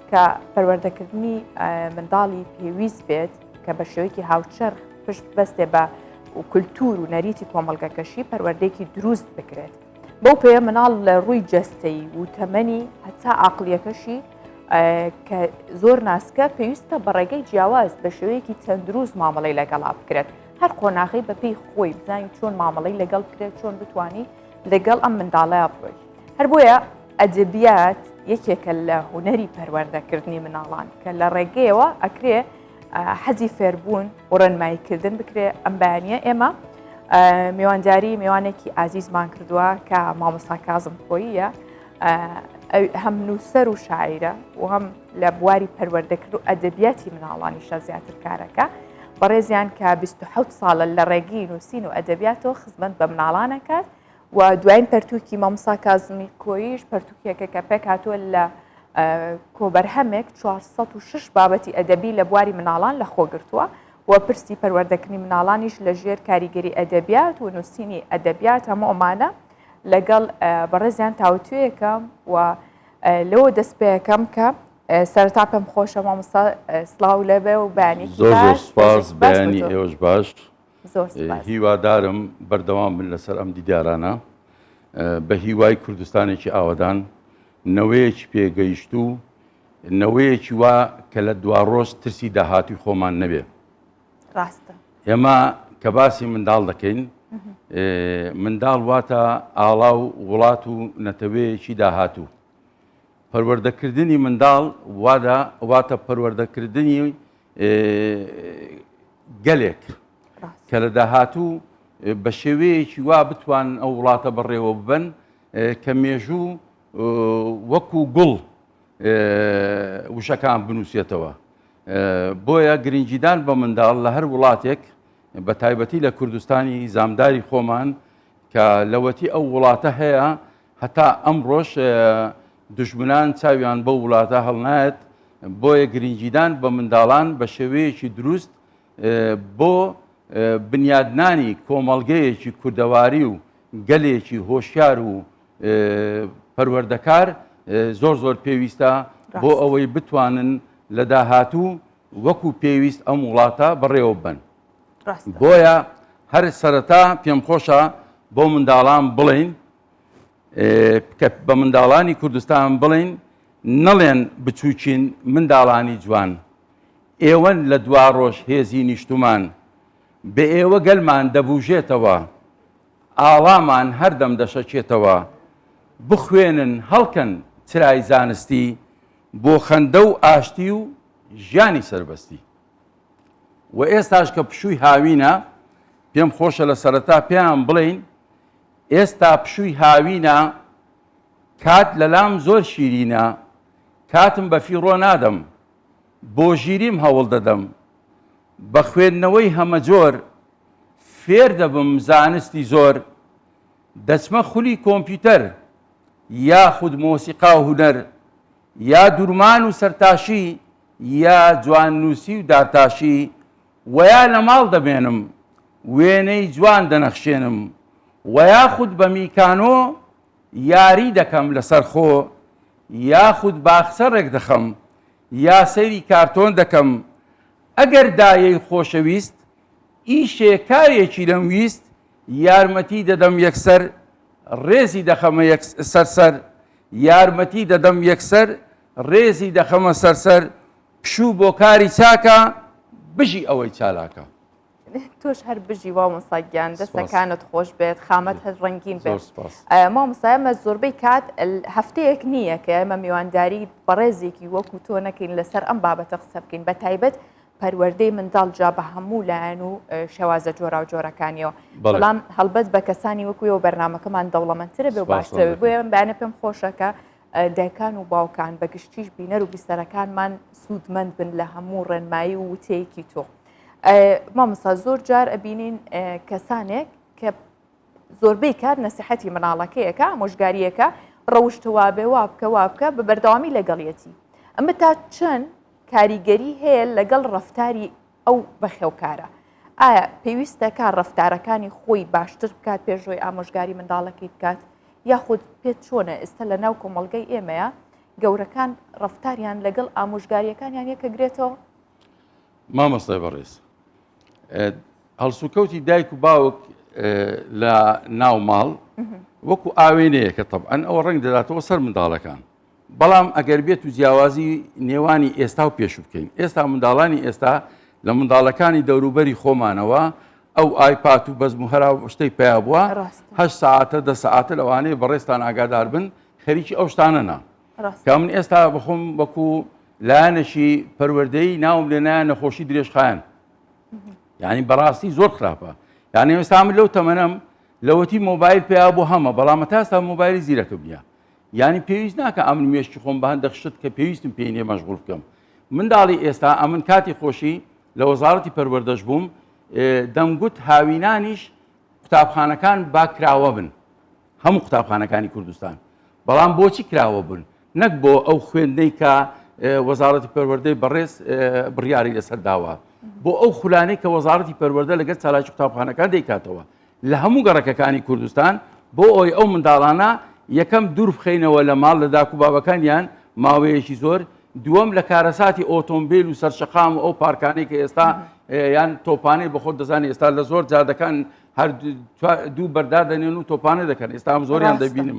کە پەروەردەکردنی منداڵی پێویست بێت کە بە شێوەیەکی هاوچەرخ پشت بەستێ بە کولتور و نەریتی کۆمەڵگەکەشی پەروەردەیەکی دروست بکرێت بەو پێیە مناڵ لە ڕووی جەستەیی و تەمەنی هەتا عقلیەکەشی کە زۆر ناسکە پێویستە بە ڕێگەی جیاواز بە شێوەیەکی تەندروست مامەڵەی لەگەڵا بکرێت هەر قۆناغی بەپێی خۆی بزانین چۆن مامەڵەی لەگەڵ بکرێت چۆن بتانی لەگەڵ ئەم منداڵەیە بڕۆیت هەر بۆیە ئەدەبیات یەکێکە لە هونەری پەروەردەکردنی مناڵان کە لە ڕێگەیەوە ئەکرێ حەزی فێربوون و ڕێنماییکردن بکرێ ئەم بەیانە ئێمە میوانداری میوانێکی ئازیزمان کردووە کە مامۆستا کازم خۆییە هەم نووسەر و شاعیرە و هەم لە بواری پەروەردەکرد و ئەدەبیاتی مناڵانیشە زیاتر کارەکە بەڕێزیان کە 27 ساڵە لە ڕێگەی نووسین و ئەدەبیاتەوە خزمەت بە مناڵانەکات و دوایین پەرتووکی مامۆستا کازمی کۆییش پەرتووکێکە کە پێکهاتووە لە کۆبەرهەمێک 406 بابەتی ئەدەبی لە بواری مناڵان لە خۆ گرتووە و پرسی پەروەردەکردنی مناڵانیش لە ژێر کاریگەری ئەدەبیات و نووسینی ئەدەبیات هەموو ئەمانە لەگەڵ بەڕێزیان تاوتوێکەم و لەوە دەست پێەکەم کە سەرەتا پێم خۆشە مامۆستا سڵاو لەبێ و بەیانی زۆر زۆر سپاس بەیانی ئێوەش باش هیوادارم بەردەوام بن لەسەر ئەم دیدارانە بە هیوای کوردستانێکی ئاوەدان نەوەیەکی پێگەیشتوو نەوەیەکی وا کە لە دواڕۆژ ترسی داهاتوی خۆمان نەبێ ڕاستە ئێمە کە باسی منداڵ دەکەین منداڵ واتە ئاڵا و وڵات و نەتەوەیەکی داهاتوو پەروەردەکردنی منداڵ وادا واتە پەروەردەکردنی گەلێک کە لە داهاتوو بە شێوەیەکی وا بتوانن ئەو وڵاتە بەڕێوە ببەن کە مێژوو وەکو گوڵ وشەکان بنووسێتەوە. بۆیە گرنگیدان بە منداڵ لە هەر وڵاتێک بە تایبەتی لە کوردستانی زامداری خۆمان کە لەوەتی ئەو وڵاتە هەیە هەتا ئەمڕۆش دوژمنان چاویان بەو وڵاتە هەڵنایەت، بۆیە گرنگیدان بە منداڵان بە شێوەیەکی دروست بۆ بنیادنانی کۆمەڵگەیەکی کوردەواری و گەلێکی هۆشیار و پەروەردەکار زۆر زۆر پێویستە بۆ ئەوەی بتوانن لە داهاتوو وەکو پێویست ئەم وڵاتە بەڕێوە ببەن. بۆیە هەر سەرەتا پێم خۆشە بۆ منداڵان بڵێین کە بە منداڵانی کوردستان بڵێین نەڵێن بچووکین منداڵانی جوان ئێوەن لە دوا ڕۆژ هێزی نیشتمان بە ئێوە گەلمان دەبوژێتەوە ئاڵامان هەردەم دەشەکێتەوە بخوێنن هەڵکەن چرای زانستی بۆ خەندە و ئاشتی و ژیانی سەربەستی. و ئێستاش کە پشووی هاوینە پێم خۆشە لە سەرەتا پێیان بڵێین ئێستا پشووی هاوینە کات لەلام زۆر شیرینە کاتم بە فیڕۆ نادەم بۆ ژیریم هەوڵ دەدەم بە خوێندنەوەی هەمەجۆر فێر دەبم زانستی زۆر دەچمە خولی کۆمپیوتەر یاخود مۆسیقا و هونەر یا دورمان و سەرتاشی یا جواننووسی و دارتاشی وە یا لە ماڵ دەمێنم وێنەی جوان دەنەخشێنم وە یاخود بە میکانۆ یاری دەکەم لەسەر خۆ یاخود باخچە ڕێکدەخەم یا سەیری کارتۆن دەکەم ئەگەر دایەی خۆشەویست ئیشێ کارێکی لەم ویست یارمەتی دەدەم یەکسەر ڕێزی دەخەمە سەر سەر یارمەتی دەدەم یەکسەر ڕێزی دەخەمە سەر سەر پشوو بۆ کاری چاکە بژی ئەوەی چالاکە. تۆش هەر بژی مامۆستا گیان دەستەکانت خۆش بێت خامەت هەر ڕەنگین بێت مامۆستا ئێمە زۆربەی کات هەفتەیەک نییە کە ئێمە میوانداری بەڕێزێکی وەکو تۆ نەکەین لەسەر ئەم بابەتە قسە بکەین بە تایبەت پەروەردەی منداڵ جا بە هەموو لایەن و شێوازە جۆراوجۆرەکانیەوە بەڵام هەڵبەت بە کەسانی وەکویەوە بەرنمەکەمان دەوڵەمەندترە بێ باشترە بۆیە من بەیانە پێم خۆشە کە دایکان و باوکان بە گشتیش بینەر و بیسەرەکانمان سوودمەند بن لە هەموو ڕێنمایی و وتەیەکی تۆ. مامۆستا زۆر جار ئەبینین کەسانێک کە زۆربەی کات نەسیحەتی مناڵەکەیەکە ئامۆژگاریەکە ڕەوشت وابێ وا بکە وا بکە بە بەردەوامی لەگەڵیەتی ئەمە تا چەند کاریگەری هەیە لەگەڵ ڕەفتاری ئەو بەخێوکارە ئایا پێویستە کار ڕەفتارەکانی خۆی باشتر بکات پێشۆی ئامۆژگاری منداڵەکەی بکات یاخود پێت چۆنە ئێستا لە ناو کۆمەڵگەی ئێمەیە گەورەکان ڕەفتاریان لەگەڵ ئامۆژگاریەکانیان یەکەگرێتەوە؟ مامۆستای بەڕێز هەڵسوکەوتی دایک و باوک لە ناو ماڵ وەکو ئاوێنەیەکە تەبعەن ئەوە ڕنگ دەداتەوە سەر منداڵەکان بەڵام ئەگەر بێت و جیاوازی نێوانی ئێستا و پێشوو بکەین ئێستا منداڵانی ئێستا لە منداڵەکانی دەوروبەری خۆمانەوە ئەو ئایپات و بەزم و هەرا شتەی پیا بووە هە ساعتە دە ساعتە لەوانەیە بەڕێزتان ئاگادار بن خەریکی ئەو شتانە نا کە من ئێستا بخۆم وەکو لایەنێکی پەروەردەی ناوم لێ نایە نەخۆشی درێژخایەن یعنی بەڕاستی زۆر خراپە یعنی ئێستا من لەو تەمەنەم لەوەتی مۆبایل پیا بۆ هەمە بەڵام تا ئێستا مۆبایلی زیرەکم نییە یعنی پێویست ناکە ئەمن مێشکی خۆم بە هەندێک شت کە پێویستم پێی نییە مەشغول بکەم منداڵی ئێستا ئەمن کاتی خۆشی لە وەزارەتی پەروەردەش بووم دەمگوت هاوینانیش قوتابخانەکان با کراوە بن هەموو قوتابخانەکانی کوردستان بەڵام بۆچی کراوە بوون نەک بۆ ئەو خوێندنەی کە وەزارەتی پەروەردەی بەڕێز بڕیاری لەسەر داوە بۆ ئەو خولانەی کە وەزارەتی پەروەردە لەگەر چالاکی قوتابخانەکان دەیکاتەوە لە هەموو گەڕەکەکانی کوردستان بۆ ئەوی ئەو منداڵانە یەکەم دوور بخەینەوە لە ماڵ لە داک و بابەکانیان ماوەیەکی زۆر دووەم لە کارەساتی ئۆتۆمبیل و سەرشەقام و ئەو پارکانەی کە ئێستا یان تۆپانەی بەخۆت دەزانانی ئێستا لە زۆر جادەکان هەر دوو بەردا دەنێن و تۆپانە دەکەن ئێستا ئەم زۆریان دەبینم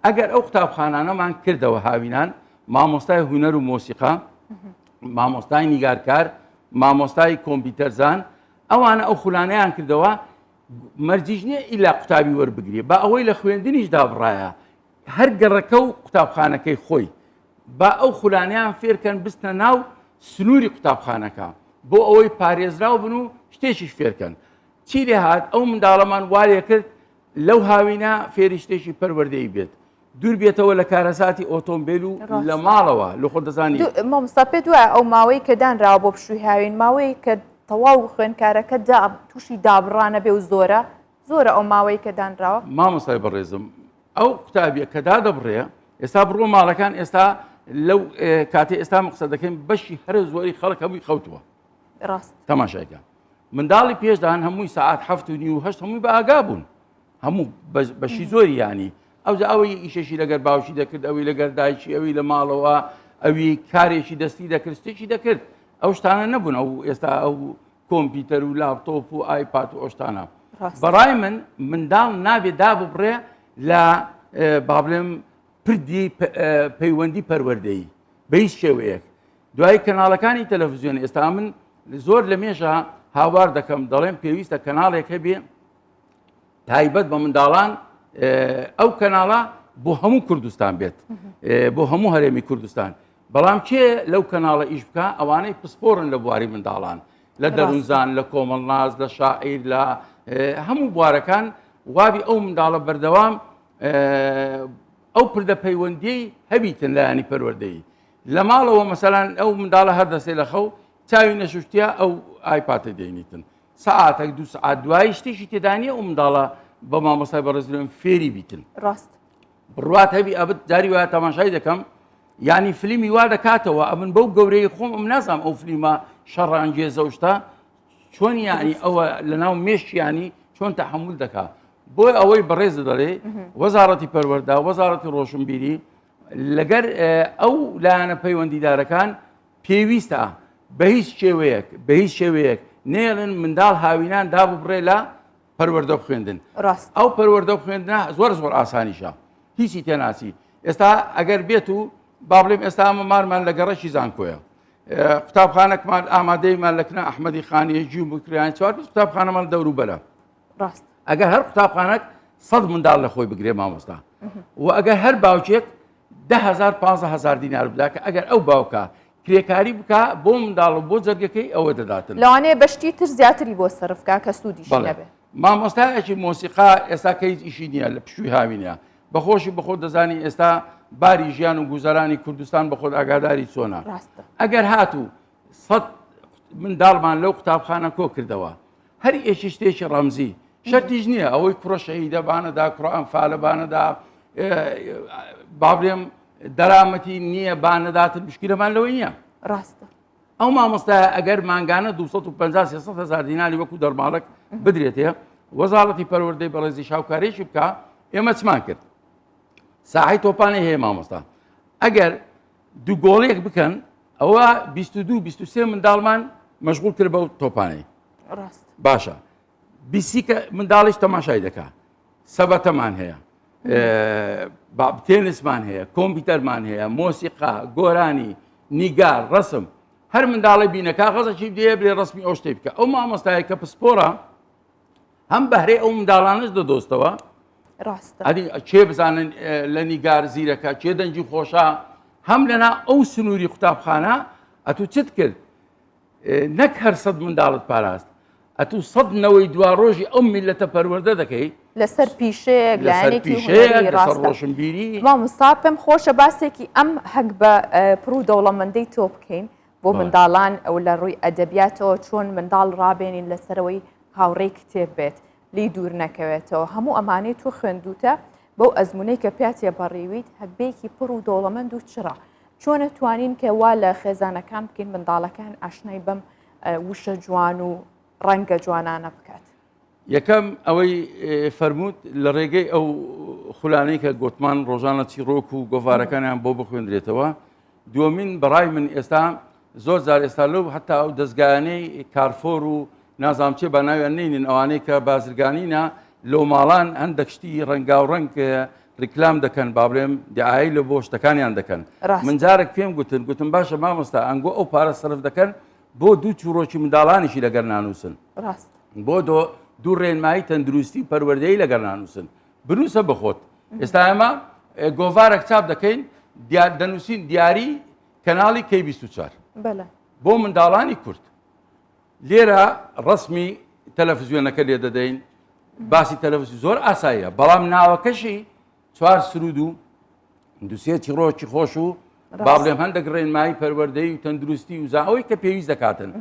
ئەگەر ئەو قوتابخانانەمان کردەوە هاوینان مامۆستای هوەر و مۆسیقا مامۆستای نیگارکار مامۆستای کۆمپیوتەرزان ئەوانە ئەو خولانیان کردەوە مەرجیش نییە ئیلا قوتابی وەربگرێ با ئەوەی لە خوێندنیش دابڕایە هەر گەڕەکە و قوتابخانەکەی خۆی با ئەو خولانیان فێرکەن بستنە ناو سنووری قوتابخانەکە بۆ ئەوەی پارێزراو بن و شتێکیش فێرکەن چی لێ هات ئەو منداڵەمان وا لێ کرد لەو هاوینە فێری شتێکی پەروەردەیی بێت دوور بێتەوە لە کارەساتی ئۆتۆمبیل و لە ماڵەوە لە خۆ دەزانی مامۆستا پێت وایە ئەو ماوەی کە دانراوە بۆ پشووی هاوین ماوەی کە تەواو خوێندکارەکە دا تووشی دابڕانە بێ و زۆرە زۆرە ئەو ماوەی کە دانراوە مامۆستای بەڕێزم ئەو قوتابیە کە دادەبڕێ ئێستا بڕۆ ماڵەکان ئێستا لەو کاتی ئێستا قسە دەکەین بەشی هەرە زۆری خەڵک هەمووی خەوتووە ڕاست تەماشایکە منداڵی پێشدان هەمووی سەعات هەفت و نیو هەشت هەمووی بە ئاگا بوون هەموو بەشی زۆری ینی ئەوجا ئەوەی ئیشەشی لەگەر باوکی دەکرد ئەوی لەگەر دایکی ئەوی لە ماڵەوە ئەوی کارێکی دەستی دەکرد شتێکی دەکرد ئەو شتانە نەبوون ئەو ئێستا ئەو کۆمپیوتەر و لاپتۆپ و ئایپات و ئەوشتانە بەڕای من منداڵ نابێ داببڕێ لە با بڵێم پردی پەیوەندی پەروەردەیی بە هیچ شێوەیەک دوای کەناڵەکانی تەلەفزیۆن ئێستا من زۆر لە مێژە هاوار دەکەم دەڵێم پێویستە کەناڵێک هەبێ تایبەت بە منداڵان ئەو کەناڵە بۆ هەموو کوردستان بێت بۆ هەموو هەرێمی کوردستان بەڵام کێ لەو کەناڵە ئیش بکە ئەوانەی پسپۆرن لە بواری منداڵان لە دەروونزان لە کۆمەڵناز لە شاعیر لە هەموو بوارەکان وابی ئەو منداڵە بەردەوام ئەو پردە پەیوەندیی هەبیتن لایەنی پەروەردەیی لە ماڵەوە مەسەلەن ئەو منداڵە هەر دەستێ لە خەو چاوی نەشوشتە ئەو ئایپاتە دێنیتن سەعاتێک دو سعات دوایی شتێکی تێدانە ئەو منداڵە بە مامۆستای بەڕێزلم فێری بیتن ڕاست بڕوات هەبی ئەبت جاری وایە تەماشای دەکەم یعنی فلیمی وا دەکاتەوە ئەمن بەو گەورەی خۆم ئەم نازانم ئەو فلیمە شەڕانگێزە و شتە چۆن یعنی ئەوە لەناو مێشکیانی چۆن تەحمل دەکا بۆ ئەوەی بەڕێز دەڵێ وەزارەتی پەروەردە وەزارەتی ڕۆشنبیری لەگەر ئەو لایەنە پەیوەندیدارەکان پێویستە بە هیچ شێوەیەک بە هیچ شێوەیەک نێڵن منداڵ هاوینان داببڕێ لە پەروەردە و خوێندن ڕاست ئەو پەروەردە و خوێندنە زۆر زۆر ئاسانیشە هیچی تێناچی ئێستا ئەگەر بێت و با بڵێم ئێستا ئەمە مارمان لە گەڕەکی زانکۆیە قوتابخانەکمان ئامادەیمان لەکنە ئەحمەدی خانیە جی و بکریان چوار قوتابخانەمان دەوروبەرە ڕاست ئەگەر هەر قوتابخانەک سەد منداڵ لە خۆی بگرێ مامۆستا و ئەگەر هەر باوکێک دههزار 15هزار دینار بدا کە ئەگەر ئەو باوکە کرێکاری بکا بۆ منداڵ و بۆ جەرگەکەی ئەوە دەداتن. لەوانەیە بە شتی تر زیاتری بۆ سەرف کا کە سوودیشی نەبێ. مامۆستایەکی مۆسیقا ئێستا کە هیچ ئیشی نییە لە پشووی هاوینە بەخۆشی بەخۆت دەزانی ئێستا باری ژیان و گوزەرانی کوردستان بەخۆت ئاگاداری چۆنە ئەگەر هاتوو سەد منداڵمان لەو قوتابخانە کۆ کردەوە هەر ئێکی شتێکی ڕەمزی شەرتیش نییە ئەوەی کوڕە شەهیدە بانەدا کوڕە ئەنفالە بانەدا با بڵێم دەرامەتی نییە بانەداتن مشکلەمان لەوەی نییە ڕاستە ئەو مامۆستایە ئەگەر مانگانە 250 300 هزار دیناری وەکو دەرماڵک بدرێتێ وەزاڵەتی پەروەردەی بەڕێزی شاوکارێکی بکە ئێمە چمان کرد ساحی تۆپانی هەیە مامۆستا ئەگەر دوو گۆڵێک بکەن ئەوە 22 23 منداڵمان مەشغول کرد بەو تۆپانەی ڕاست باشە بیسی کە منداڵیش تەماشای دەکا سەبەتەمان هەیە تێنسمان هەیە کۆمپیوتەرمان هەیە مۆسیقا گۆرانی نیگار ڕسم هەر منداڵی بینە کاغەزەکی دێ برێ ڕسمی ئەو شتێک بکە ئەو مامۆستایە کە پسپۆرە هەم بەهرەی ئەو منداڵانش دەدۆستەوە ڕاستە ئەدی کێ بزانن لە نیگار زیرەکە کێ دەنگی خۆشە هەم لەنا ئەو سنووری قوتابخانە ئەتو چت کرد نەک هەر سەد منداڵت پاراست ئەتوو سەد نەوەی دواڕۆژی ئەو میللەتە پەروەردە دەکەی. لەسەر پیشەیەک، لەسەر لایەنێکی پیشەیەک، هونەری لەسەر ڕاستە. ڕۆشنبیری. مامۆستا پێم خۆشە باسێکی ئەم هەگبە پڕ و دەوڵەمەندەی تۆ بکەین بۆ بەڵێ. منداڵان و لە ڕووی ئەدەبیاتەوە چۆن منداڵ ڕابێنین لەسەرەوەی هاوڕێی کتێب بێت لێی دوور نەکەوێتەوە هەموو ئەمانەی تۆ خوێندووتە بەو ئەزموونەی کە پیا تێپەڕیویت هەگبەیەکی پڕ و دەوڵەمەند و چڕە چۆن ئەتوانین کە وا لە خێزانەکان بکەین منداڵەکان ئاشنای بەم وشە جوان و ڕەنگە جوانانە بکات؟ یەکەم ئەوەی فەرمووت لە ڕێگەی ئەو خولانەی کە گۆتمان ڕۆژانە چیڕۆک و گۆڤارەکانیان بۆ بخوێندرێتەوە دووەمین بەڕای من ئێستا زۆر جار ئێستا لەو هەتا ئەو دەستگایانەی کارفۆر و نازانم چێ بە ناویان نینن ئەوانەی کە بازرگانینە لۆ ماڵان هەندێک شتی ڕەنگاو ڕەنگ ڕیکلام دەکەن با بڵێم دعایی لە بۆ شتەکانیان دەکەن من جارێک پێم گوتن گوتم باشە مامۆستا ئەنگۆ ئەو پارە سەرف دەکەن بۆ دوو چیڕۆکی منداڵانیشی لەگەر نانووسن ڕاست بۆ دۆ دوو ڕێنمایی تەندروستی و پەروەردەیی لەگەر نانووسن بنووسە بەخۆت ئێستا ئێمە گۆڤارێک چاپ دەکەین دیار دەنووسین دیاری کەناڵی کەی 24 بەڵێ بۆ منداڵانی کورد لێرە ڕسمی تەلەفزیۆنەکە لێ دەدەین باسی تەلەفزیۆن زۆر ئاساییە بەڵام ناوەکەشی چوار سرود و دوسێ چیڕۆکی خۆش و با بڵێم هەندێک ڕێنمایی پەروەردەی و تەندروستی و زاوەی کە پێویست دەکاتن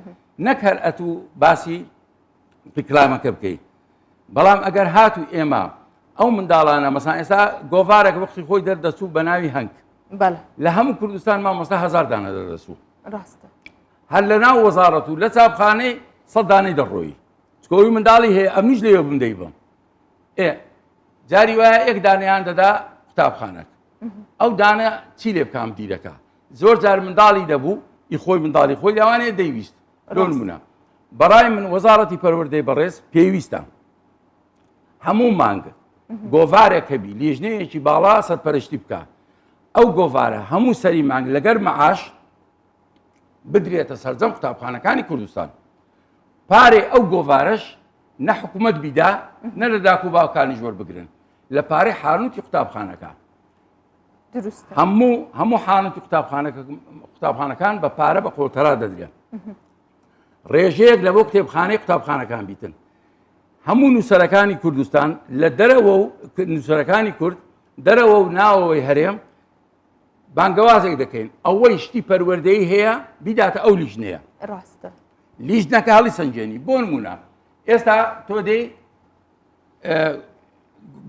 نەک هەر ئەتوو باسی ڕیکلامەکە بکەیت بەڵام ئەگەر هاتو ئێمە ئەو منداڵانە مەسان ئێستا گۆڤارێک وەختی خۆی دەردەچوو بە ناوی هەنگ لە هەموو کوردستان مامۆستا هزار دانە دەردەچوو ڕاستە هەر لە ناو وەزارەت و لە چاپخانەی سەد دانەی دەڕۆیی چکۆی منداڵی هەیە ئەمنیش لێوە بم دەیبم ئێ جاری وایە یەک دانەیان دەدا قوتابخانەک ئەو دانە چی لێ بکام دیرەکە زۆر جار منداڵی دەبوو ئی خۆی منداڵی خۆی لەوانەیە دەیویست لۆ نمونە بەڕای من وەزارەتی پەروەردەی بەڕێز پێویستە هەموو مانگ گۆڤارێک هەبی لیژنەیەکی باڵا سەرپەرشتی بکە ئەو گۆڤارە هەموو سەری مانگ لەگەر معاش بدرێتە سەرجەم قوتابخانەکانی کوردستان پارەی ئەو گۆڤارەش نە حکوومەت بیدا نە لە داک و باوکانیش وەربگرن لە پارەی حانوتی قوتابخانەکە هەموو هەموو حانوتی قوتابخانەکان بە پارە بە قۆتەرا دەدرێن ڕێژەیەک لە بۆ کتێبخانەی قوتابخانەکان بیتن هەموو نووسەرەکانی کوردستان لە دەرەوە و نووسەرەکانی کورد دەرەوە و ناوەوەی هەرێم بانگەوازێک دەکەین ئەوەی شتی پەروەردەی هەیە بیداتە ئەو لیژنەیە ڕاستە لیژنەکە هەڵی سەنگێنی بۆ نمونە ئێستا تۆ دێی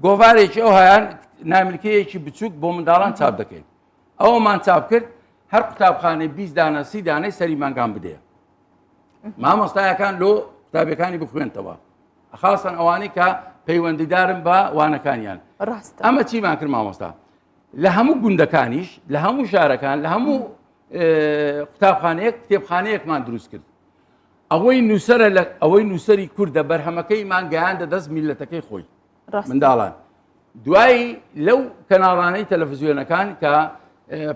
گۆڤارێکی ئەو هەیان نامیلکەیەکی بچووک بۆ منداڵان چاپ دەکەین ئەومان چاپ کرد هەر قوتابخانەی 20 دانە سی دانەی سەری مانگان بدەیە مامۆستایەکان لۆ قوتابیەکانی بخوێنتەوە خاصەن ئەوانەی کە پەیوەندیدارن بە وانەکانیان ڕاست ئەمە چیمان کرد مامۆستا لە هەموو گوندەکانیش لە هەموو شارەکان لە هەموو قوتابخانەیەک کتێبخانەیەکمان دروست کرد ئەوەی نووسرە لە ئەوەی نووسری کوردە بەرهەمەکەیمان گەیاندە دەست میلەتەکەی خۆی منداڵان دوایی لەو کەناڵانەی تەلەڤزیۆنەکان کە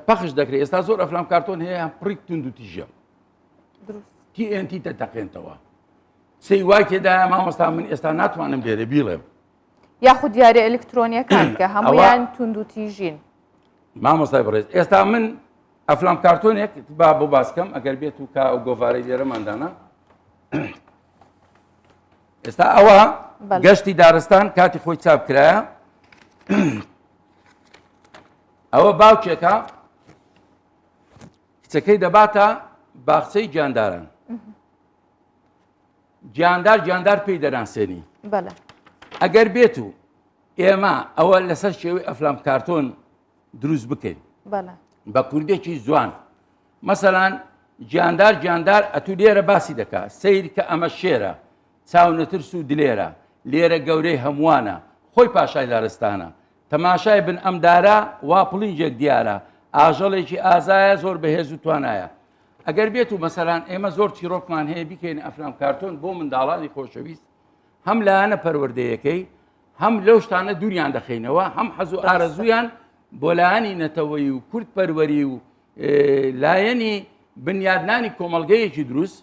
پەخش دەکرێت ئێستا زۆر ئەفلام کارتۆن هەیە پڕی توند و تیژە TNT دەتەقێنتەوە سەی وای تێدایە مامۆستا من ئێستا ناتوانم لێرە بیڵێم یاخود یاری ئەلکترۆنیەکان کە هەمویان توند و تیژین مامۆستای بەڕێز ئێستا من. ئەفلام کارتۆنێک با بۆ باسکەم ئەگەر بێت و کا ئەو گۆڤارەی لێرەماندانا ئێستا ئەوە گەشتی دارستان کاتی خۆی چاپ کرایە ئەوە باوکێکە کچەکەی دەباتە باخچەی گیانداران گیاندار گیاندار پێی دەناسێنی ئەگەر بێت و ئێمە ئەوە لەسەر شێوەی ئەفلام کارتۆن دروست بکەین بە کوردێکی جوان مەسەلان گیاندار گیاندار ئەتوو لێرە باسی دەکا سیر کە ئەمە شێرە چاونەترس و دلێرە لێرە گەورەی هەمووانە خۆی پاشای دارستانە تەماشای بن ئەم دارە وا پڵینجێک دیارە ئاژەڵێکی ئازایە زۆر بەهێز و توانایە ئەگەر بێت و مەسەلان ئێمە زۆر چیرۆکمان هەیە بیکەین ئەفلام کارتۆن بۆ منداڵانی خۆشەویست هەم لایەنە پەروەردەیەکەی هەم لەو شتانە دووریان دەخەینەوە هەم حەز و ئارەزویان بۆ لایەنی نەتەوەی و کورد پەروەری و لایەنی بنیادنانی کۆمەڵگەیەکی دروست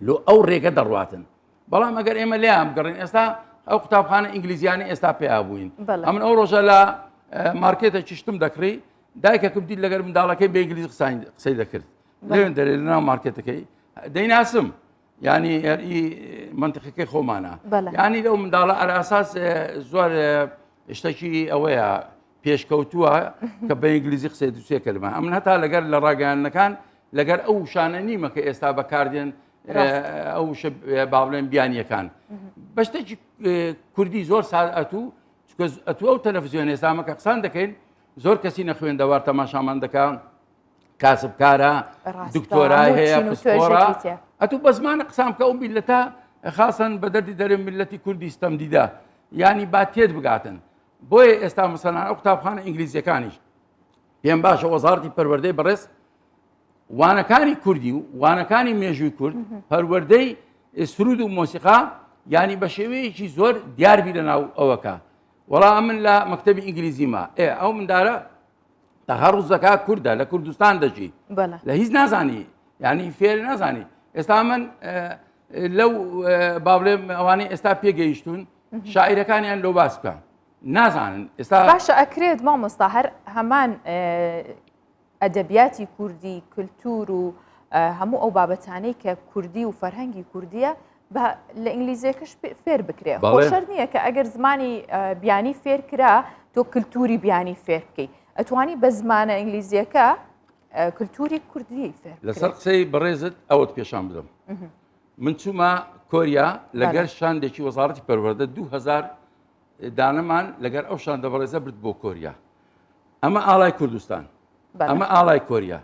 لۆ ئەو ڕێگە دەڕواتن بەڵام ئەگەر ئێمە لێیان بگەڕین ئێستا ئەو قوتابخانە ئینگلیزیانی ئێستا پێیا بووین ئەمن ئەو ڕۆژە لە مارکێتە چشتم دەکڕی دایکەکم دیت لەگەر منداڵەکەی بە ئینگلیزی قسەی دەکرد لەوێن دەرێ لەناو مارکێتەکەی دەیناسم ینی منتیقەکەی خۆمانە ینی لەو منداڵە ئەراساس زۆر شتێکی ئەوەیە پێشکەوتووە کە بە ئینگلیزی قسەی دوسێ کەلمە ئەمن هەتا لەگەر لە ڕاگەیاندنەکان لەگەر ئەو وشانە نیمە کە ئێستا بەکاردێن ئەو وشە با بڵێن بیانیەکان بە شتێکی کوردی زۆر ساد ئەتوو چونکە ئەتوو ئەو تەلەفزیۆن ئێستامە کە قسان دەکەین زۆر کەسی نەخوێندەوار تەماشامان دەکا کاسبکارە دکتۆرای هەیە پسپۆڕە ئەتوو بە زمانە قسان بکە ئەو میلەتە خاصەن بە دەردی دەرێ میلەتی کوردی ستەم دیدە ینی با تێت بگاتن بۆیە ئێستا مەسەلەن ئەو قوتابخانە ئینگلیزیەکانیش پێم باشە وەزارەتی پەروەردەی بەڕێز وانەکانی کوردی و وانەکانی مێژووی کورد پەروەردەی سرود و مۆسیقا ینی بە شێوەیەکی زۆر دیاربی لە ناو ئەوەکە وەڵا من لە مەکتتەبی ئینگلیزیما ئێ ئەو مندارە تەهڕزەکە کوردە لە کوردستان دەژی لە هیچ نازانی ینی فێر نازانی ئێستا من لەو با بڵێم ئەوانەی ئێستا پێگەیشتون شاعیرەکانیان لۆ باس بکە نازانن ئێستا باشە ئەکرێت مامۆستا هەر هەمان ئەدەبیاتی کوردی کللتور و هەموو ئەو بابەتانەی کە کوردی و فەرهەنگی کوردیە لە ئینگلیزیەکەش فێر بکرێ شەر نییە کە ئەگەر زمانی بیانی فێر کرا تۆ کللتوری بیانی فێر بکەیت ئەتوانی بە زمانە ئینگلیزیەکە کللتوری کوردی فێر لەسەر قسەی بەڕێزت ئەوەت پێشان بدەم من چوومە کۆریا لەگەر شاندێکی وەزارەتی پەروەردە 2000 دانەمان لەگەر ئەو شاندە بەڕێزە برد بۆ کۆریا ئەمە ئاڵای کوردستان ئەمە ئاڵای کۆریا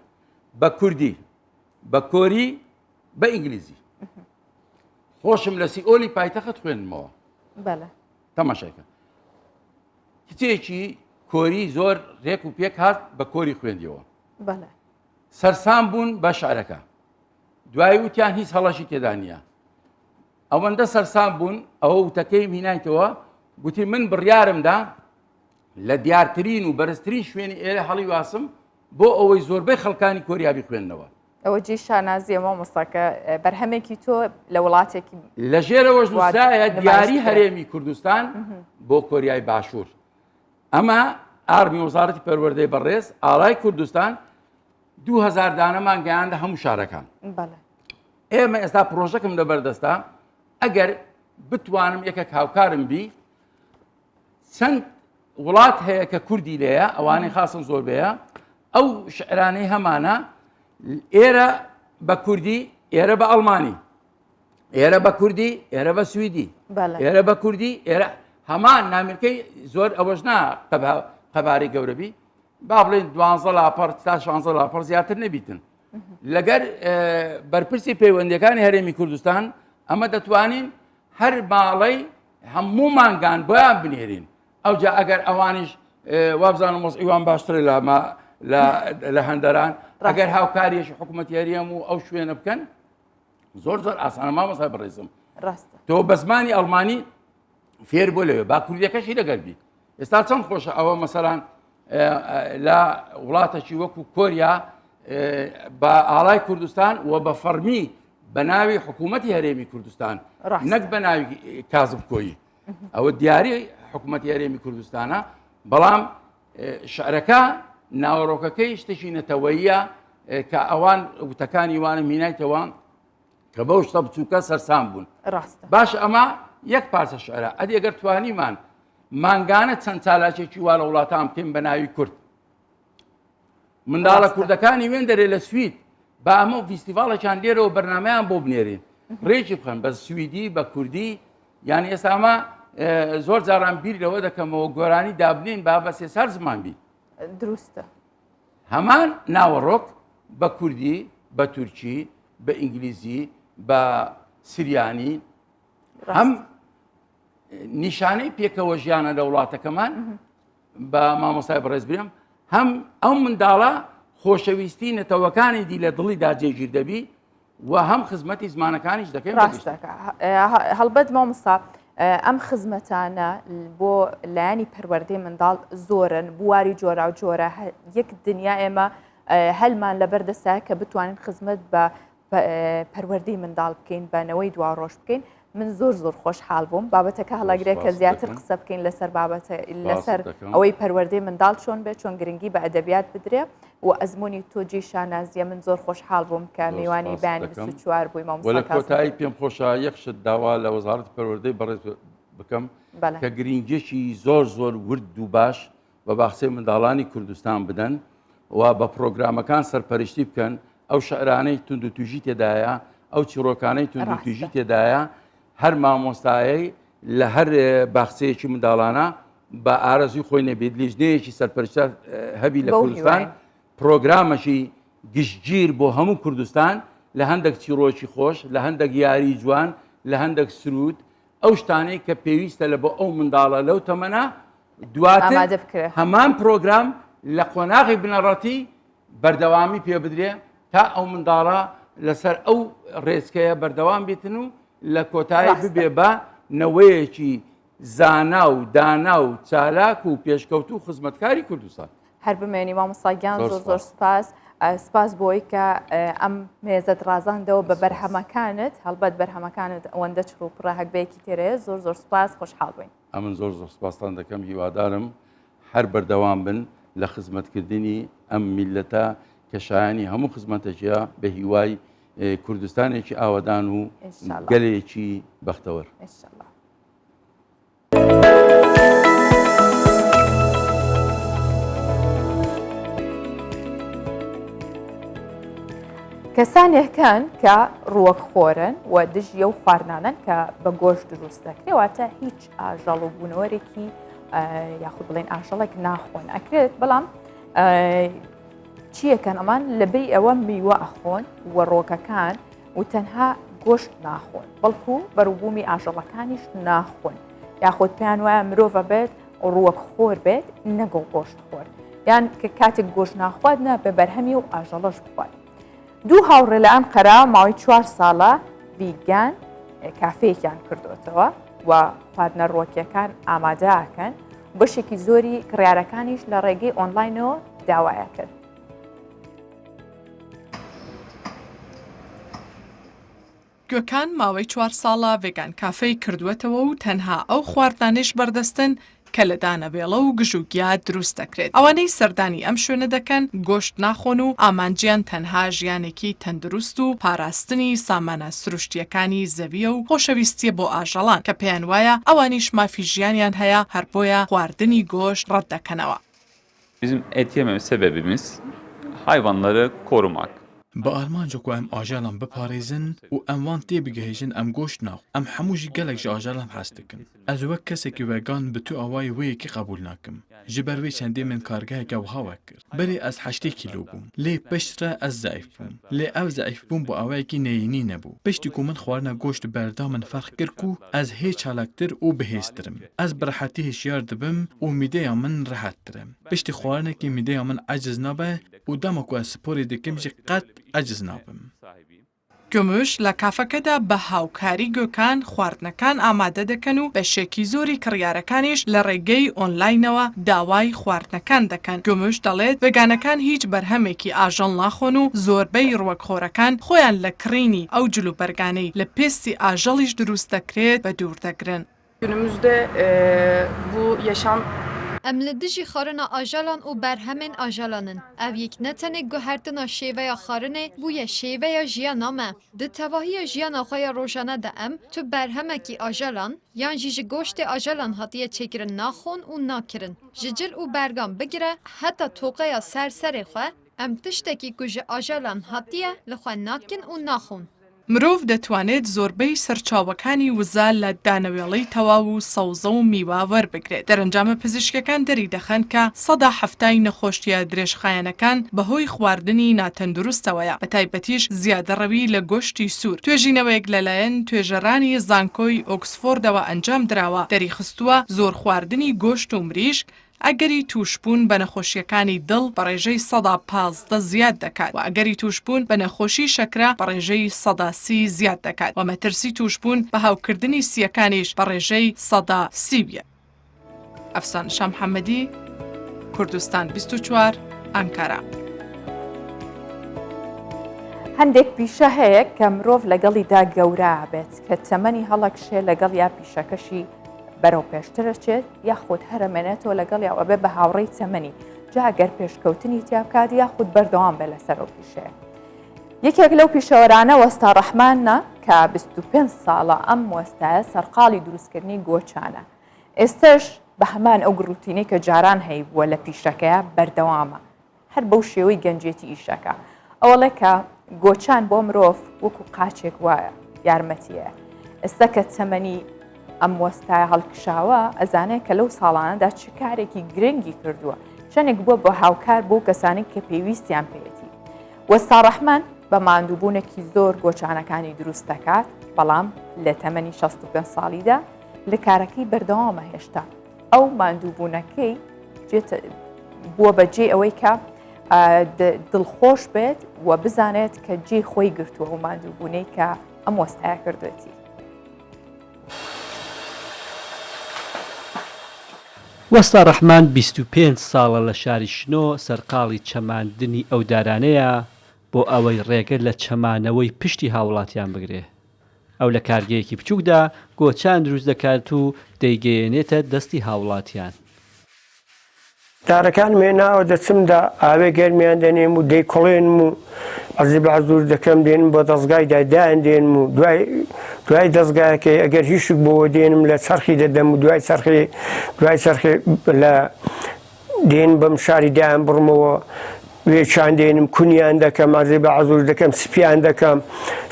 بە کوردی بە کۆری بە ئینگلیزی خۆشم لە سیئۆلی پایتەخت خوێندمەوە تەماشایکە کچێکی کۆری زۆر ڕێک و پێک هات بە کۆری خوێندیەوە سەرسام بوون بە شعرەکە دوایی وتیان هیچ هەڵەشی تێدا نییە ئەوەندە سەرسام بوون ئەوە وتەکەی هینایتەوە گوتی من بڕیارمدا لە دیارترین و بەرزترین شوێنی ئێرە هەڵی واسم بۆ ئەوەی زۆربەی خەڵکانی کۆریا بیخوێندنەوە ئەوە جێی شانازیە مامۆستا کە بەرهەمێکی تۆ لە وڵاتێکی لە ژێرەوەش نووسرایە دیاری هەرێمی کوردستان بۆ کۆریای باشوور ئەمە ئارمی وەزارەتی پەروەردەی بەڕێز ئاڵای کوردستان 2000 دانەمان گەیاندە هەموو شارەکان ئێمە ئێستا پرۆژەکەم لە بەردەستە ئەگەر بتوانم یەکێک هاوکارم بی چەند وڵات هەیە کە کوردی لێیە ئەوانەی خاصن زۆر بەیە ئەو شعرانەی هەمانە ئێرە بە کوردی ئێرە بە ئەڵمانی ئێرە بە کوردی ئێرە بە سویدی ئێرە بە کوردی ئێرە هەمان نامیلکەی زۆر ئەوەش نا قەبارەی گەورەبی با بڵێن دوانزە لاپەڕ تا شانزە لاپەڕ زیاتر نەبیتن لەگەر بەرپرسی پەیوەندەکانی هەرێمی کوردستان ئەمە دەتوانین هەر باڵەی هەموو مانگان بۆیان بنێرین ئەوجا ئەگەر ئەوانیش وابزانم وەزعیوان باشترە لە لە هەندەران ئەگەر هاوکاریەکی حکوومەت هەرێم و ئەو شوێنە بکەن زۆر زۆر ئاسانە مامۆسای بەڕێزم ڕاستە تۆ بە زمانی ئەڵمانی فێر بۆ لەوێ با کوردیەکەشی لەگەر بی ئێستا چەند خۆشە ئەوە مەسەلان لە وڵاتەکی وەکو کۆریا بە ئاڵای کوردستان و بە فەرمی بە ناوی حکوومەتی هەرێمی کوردستان نەک بە ناوی کازم کۆیی ئەوە دیاری حکوومەتی هەرێمی کوردستانە بەڵام شعرەکە ناوەڕۆکەکەی شتێکی نەتەوەیە کە ئەوان وتەکانی وانە مینایتەوە کە بەو شتە بچووکە سەرسام بوون ڕاستە باش ئەمە یەک پارچە شعرە ئەدی ئەگەر توانیمان مانگانە چەند چالاکێکی وا لە وڵاتان بکەین بە ناوی کورد منداڵە کوردەکانی وێن دەرێ لە سوید با ئەمە و فیستیڤاڵێکیان لێرەوە بەرنمەیان بۆ بنێرین ڕێکی بخەن بە سویدی بە کوردی یان ئێستا ئەمە زۆر جاران بیر لەوە دەکەمەوە گۆرانی دابنین با بە سێسار زمان بی دروستە هەمان ناوەڕۆک بە کوردی بە تورکی بە ئینگلیزی بە سریانی هەم نیشانەی پێکەوە ژیانە لە وڵاتەکەمان بە مامۆستای بەڕێز برێم هەم ئەو منداڵە خۆشەویستی نەتەوەکانی دی لە دڵیدا جێگیر دەبی و هەم خزمەتی زمانەکانیش دەکەین ڕاستەکە هەڵبەت مامۆستا ئەم خزمەتانە بۆ لایەنی پەروەردەی منداڵ زۆرن بواری جۆرا و جۆرە یەک دنیا ئێمە هەلمان لەبەر دەستا کە بتوانین خزمەت بە پەروەردەی منداڵ بکەین بە نەوەی دوا ڕۆژ بکەین من زۆر زۆر خۆشحاڵ بووم بابەتەکە هەڵەگرێت کە زیاتر قسە بکەین لەسەر بابەتە لەسەر ئەوەی پەروەردەی منداڵ چۆن بێت چۆن گرنگی بە ئەدەبیات بدرێ و ئەزمموی تۆ جێی شانازیە من زۆر خۆشحاڵ بووم کە میوانی بەیانی 24 بووی مامۆستا لە کۆتایی پێم خۆشە یەک شت داوا لە وەزارەتی پەروەردەی بەڕێز بکەم کە گرنگیەکی زۆر زۆر ورد و باش بە باخچەی منداڵانی کوردستان بدەن و بە پرۆگرامەکان سەرپەرشتی بکەن ئەو شعرانەی توندوتیژی تێدایە ئەو چیڕۆکانەی توندوتیژی تێدایە هەر مامۆستایەی لە هەر باخچەیەکی منداڵانە بە ئارەزوی خۆی نەبێت لیژنەیەکی سەرپەرشتار هەبی لە کوردستان پرۆگرامەکی گشتگیر بۆ هەموو کوردستان لە هەندێک چیڕۆکی خۆش لە هەندێک یاری جوان لە هەندێک سرود ئەو شتانەی کە پێویستە لە بۆ ئەو منداڵە لەو تەمەنە دواتر هەمان پرۆگرام لە قۆناغی بنەڕەتی بەردەوامی پێ بدرێ تا ئەو منداڵە لەسەر ئەو ڕێچکەیە بەردەوام بیتن و لە کۆتایی ببێ بە نەوەیەکی زانا و دانا و چالاک و پێشکەوتوو و خزمەتکاری کوردستان. هەر بمێنی مامۆستا گیان زۆر زۆر سپاس سپاس بۆی کە ئەم مێزەت ڕازاندەوە بە بەرهەمەکانت هەڵبەت بەرهەمەکانت ئەوەندە چڕ و پڕە هەگبەیەکی تێرەیە زۆر زۆر سپاس خۆشحاڵ بووین. ئەمن زۆر زۆر سپاستان دەکەم هیوادارم هەر بەردەوام بن لە خزمەتکردنی ئەم میللەتە کە شایانی هەموو خزمەتێکە بە هیوای کوردستانێکی ئاوەدان و گەلێکی بەختەوەر. کەسانێک هەن کە ڕووەک خۆرن و دژی ئەو خواردنانەن کە بە گۆشت دروست دەکرێت واتە هیچ ئاژەڵ و بوونەوەرێکی یاخود بڵێن ئاژەڵێک ناخۆن ئەکرێت بەڵام چیەکەن ئەمان لەبەی ئەوە میوە ئەخۆن و ڕۆکەکان و تەنها گۆشت ناخۆن بەڵکو بەروبوومی ئاژەڵەکانیش ناخۆن یاخود پێیان وایە مرۆڤە بێت ڕووەک خۆر بێت نەگەڵ گۆشت خۆر یان کە کاتێک گۆشت ناخوات نابێ بەرهەمی و ئاژەڵەش بخوات دوو هاوڕێ لە ئەنقەرە ماوەی چوار ساڵە ڤیگان کافەیەکیان کردوتەوە و خواردنە ڕووەکیەکان ئامادەکەن بەشێکی زۆری کڕیارەکانیش لە ڕێگەی ئۆنلاینەوە داوایەکەن. گۆکان ماوەی چوار ساڵە ڤێگان کافێی کردووەتەوە و تەنها ئەو خواردنانەیش بەردەستن کە لە دانەوێڵە و گژوگیا دروست دەکرێت. ئەوانەی سەردانی ئەم شوێنە دەکەن گۆشت ناخۆن و ئامانجیان تەنها ژیانێکی تەندروست و پاراستنی سامانە سروشتییەکانی زەوییە و خۆشەویستییە بۆ ئاژەڵان کە پێیان وایە ئەوانیش مافی ژیانیان هەیە هەر بۆیە خواردنی گۆشت ڕەتدەکەنەوە. Bizim et yememe sebebimiz hayvanları korumak. Bi armanca ku em ajelan biparêzin û em wan têbigihêjin em goşt naxwin. Em hemû jî gelek ji ajelan hez dikin. Ez wek kesekî vegan bi tu awayî wê yekê qebûl nakim. Ji ber wê çendê min kargeheke wiha wek kir. Berê ez 80 kîlo bûm. Lê piştre ez zeîf bûm. Lê ev zeîfbûn bi awayekî neyînî nebû. Piştî ku min xwarina goşt berda min ferq kir ku ez hê çalaktir û bihêztir im. Ez bi rehetî hişyar dibim û mîdeya min rehettir e. Piştî xwarinekê mîdeya min eciz nabe û dema ku ez sporê dikim jî qet eciz nabim. گوموش لە کافەکەدا بە هاوکاری گۆکان خواردنەکان ئامادە دەکەن و بەشێکی زۆری کڕیارەکانیش لە ڕێگەی ئۆنلاینەوە داوای خواردنەکان دەکەن. گوموش دەڵێت ڤێگانەکان هیچ بەرهەمێکی ئاژەڵ ناخۆن و زۆربەی ڕوەکخۆرەکان خۆیان لە کڕینی ئەو جلوبەرگانەی لە پێستی ئاژەڵیش دروست دەکرێت بەدوور دەگرن. Günümüzde bu yaşam. Em li dijî xwarina ajalan û berhemên ajalan in. Ev yek ne tenê guhertina şêveya xwarinê bûye şêveya jiyana me. Di tevahiya jiyana xwe ya rojane de em tu berhemekî ajalan yan jî ji goştê ajalan hatiye çêkirin naxwin û nakirin. Ji cil û bergan bigire heta toqeya ser serê xwe em tiştekî ku ji ajalan hatiye li xwe nakin û naxwin. مرۆڤ دەتوانێت زۆربەی سەرچاوەکانی وزە لە دانەوێڵەی تەواو و سەوزە و میوە وەربگرێت، دەرەنجامە پزیشکیەکان دەریدەخەن کە سەدا حەفتای نەخۆشییە درێژخایەنەکان بەهۆی خواردنی ناتەندروستەوەیە، بەتایبەتیش زیادەڕەوی لە گۆشتی سوور. توێژینەوەیەک لەلایەن توێژەرانی زانکۆی ئۆکسفۆردەوە ئەنجامدراوە دەریخستووە زۆر خواردنی گۆشت و مریشک ئەگەری تووشبوون بە نەخۆشییەکانی دڵ بە ڕێژەی 15% زیاد دەکات و ئەگەری تووشبوون بە نەخۆشی شەکرە بە ڕێژەی 30% زیاد دەکات و مەترسی تووشبوون بە هەوکردنی سییەکانیش بە ڕێژەی 31%. ئەفسانە شامحەممەدی، کوردستان 24، ئانکارا. هەندێک پیشە هەیە کە مرۆڤ لەگەڵیدا گەورە بێت کە تەمەنی هەڵەکشێ لەگەڵ یا پیشەکەشی بەرەو پێشتر ئەچێت یاخود هەرەمێنێتەوە لەگەڵیا و ئەبێ بە هاوڕێی تەمەنی جا گەر پێشکەوتنی تیا بکات یاخود بەردەوام بێ لەسەر ئەو پیشەیە. یەکێک لەو پیشەوەرانە وەستا ڕەحمانە کە 25 ساڵە ئەم وەستایە سەرقاڵی دروستکردنی گۆچانە. ئێستش بە هەمان ئەو گڕوتینەی کە جاران هەیبووە لە پیشەکەیە بەردەوامە. هەر بەو شێوەی گەنجێتی ئیشەکە. ئەوەڵێ کە گۆچان بۆ مرۆڤ وەکو قاچێک وایە یارمەتیە. ئێستا کە تەمەنی ئەم وەستایە هەڵکشاوە ئەزانێت کە لەو ساڵانەدا چ کارێکی گرنگی کردووە چەندێک بووە بە هاوکار بۆ کەسانی کە پێویستیان پێیەتی. وەستا ڕەحمان بە ماندووبوونێکی زۆر گۆچانەکانی دروست دەکات بەڵام لە تەمەنی 65 ساڵیدا لە کارەکەی بەردەوامە هێشتا. ئەو ماندووبوونەکەی بووە بە جێ ئەوەی کە دڵخۆش بێت و بزانێت کە جێ خۆی گرتووە و ماندووبوونەی کە ئەم وەستایە کردوێتی. وەستا ڕەحمان 25 ساڵە لە شاری شنۆ سەرقاڵی چەماندنی ئەو دارانەیە بۆ ئەوەی ڕێگە لە چەمانەوەی پشتی هاوڵاتیان بگرێ. ئەو لە کارگەیەکی بچووکدا گۆچان دروست دەکات و دەیگەیەنێتە دەستی هاوڵاتیان. دارەکانم هێناوە دەچم دە ئاوێ گەرمیان دەنێم و دەیکوڵێنم و عەرزی بە حزوور دەکەم دێنم بۆ دەزگای دای دایان دێنم و دوای دوای دەزگایەکەی ئەگەر هیشک بۆوە دێنم لە چەرخی دەدەم و دوای چەرخی دوای چەرخی لە دێن بەم شاری دایان بڕمەوە وێچان دێنم کونیان دەکەم عەرزی بە عەزور دەکەم سپیان دەکەم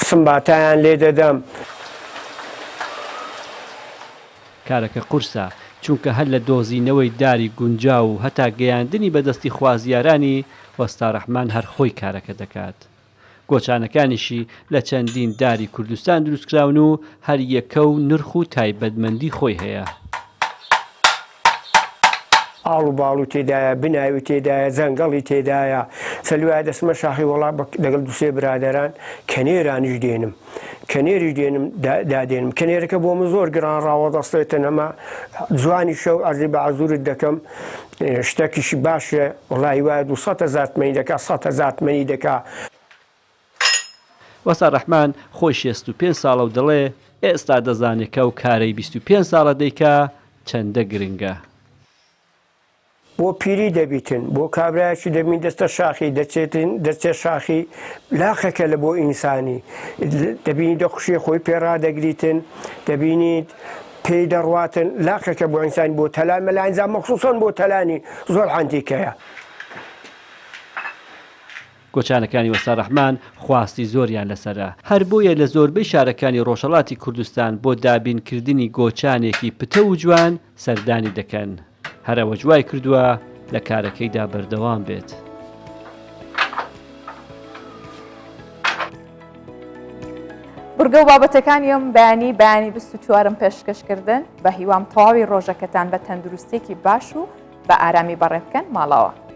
سمباتایان لێ دەدەم. کارەکە قورسە، چونکە هەر لە دۆزینەوەی داری گونجاو و هەتا گەیاندنی بە دەستی خوازیارانی، وەستا ڕەحمان هەر خۆی کارەکە دەکات. گۆچانەکانیشی لە چەندین داری کوردستان دروستکراون و هەر یەکە و نرخ و تایبەتمەندی خۆی هەیە. ئاڵ و باڵ و تێدایە، بناوی تێدایە، جەنگەڵی تێدایە، چەلوایە دەچمە شاخی وەڵا دەگەڵ دوو سێ برادەران کەنێرانیش دێنم. کەنێریش دێنم دادێنم کەنێرەکە بۆ من زۆر گران ڕاوەدەستێتن ئەمە جوانیشە و عەرزی بە عەزورت دەکەم شتەکیشی باشە وەڵاهی وایە 200 هەزار تمەنی دەکا 100 هەزار تمەنی دەکا. وەستا ڕەحمان خۆی 65 ساڵە و دەڵێ ئێستا دەزانێ کە ئەو کارەی 25 ساڵە دەیکا چەندە گرنگە. بۆ پیری دەبیتن بۆ کابرایەکی دەبین دەستە شاخی دەچێتن دەچێ شاخی لاقەکە لە بۆ ئینسانی دەبینی دەخوشێ خۆی پێ ڕادەگریتن دەبینیت پێی دەڕواتن لاقەکە بۆ ئینسانی بۆ تەلان مەلانجا مەخصوصەن بۆ تەلانی زۆر عەنتیکەیە. گۆچانەکانی وەستا ڕەحمان خواستی زۆریان لەسەرە، هەر بۆیە لە زۆربەی شارەکانی ڕۆژهەڵاتی کوردستان بۆ دابینکردنی گۆچانێکی پتەو و جوان سەردانی دەکەن، هەر ئەوەش وای کردووە لە کارەکەیدا بەردەوام بێت. بڕگە و بابەتەکانی ئەم بەیانی بەیانی 24م پێشکەشکردن بە هیوام تەواوی ڕۆژەکەتان بە تەندروستێکی باش و بە ئارامی بەڕێ بکەن ماڵەوە.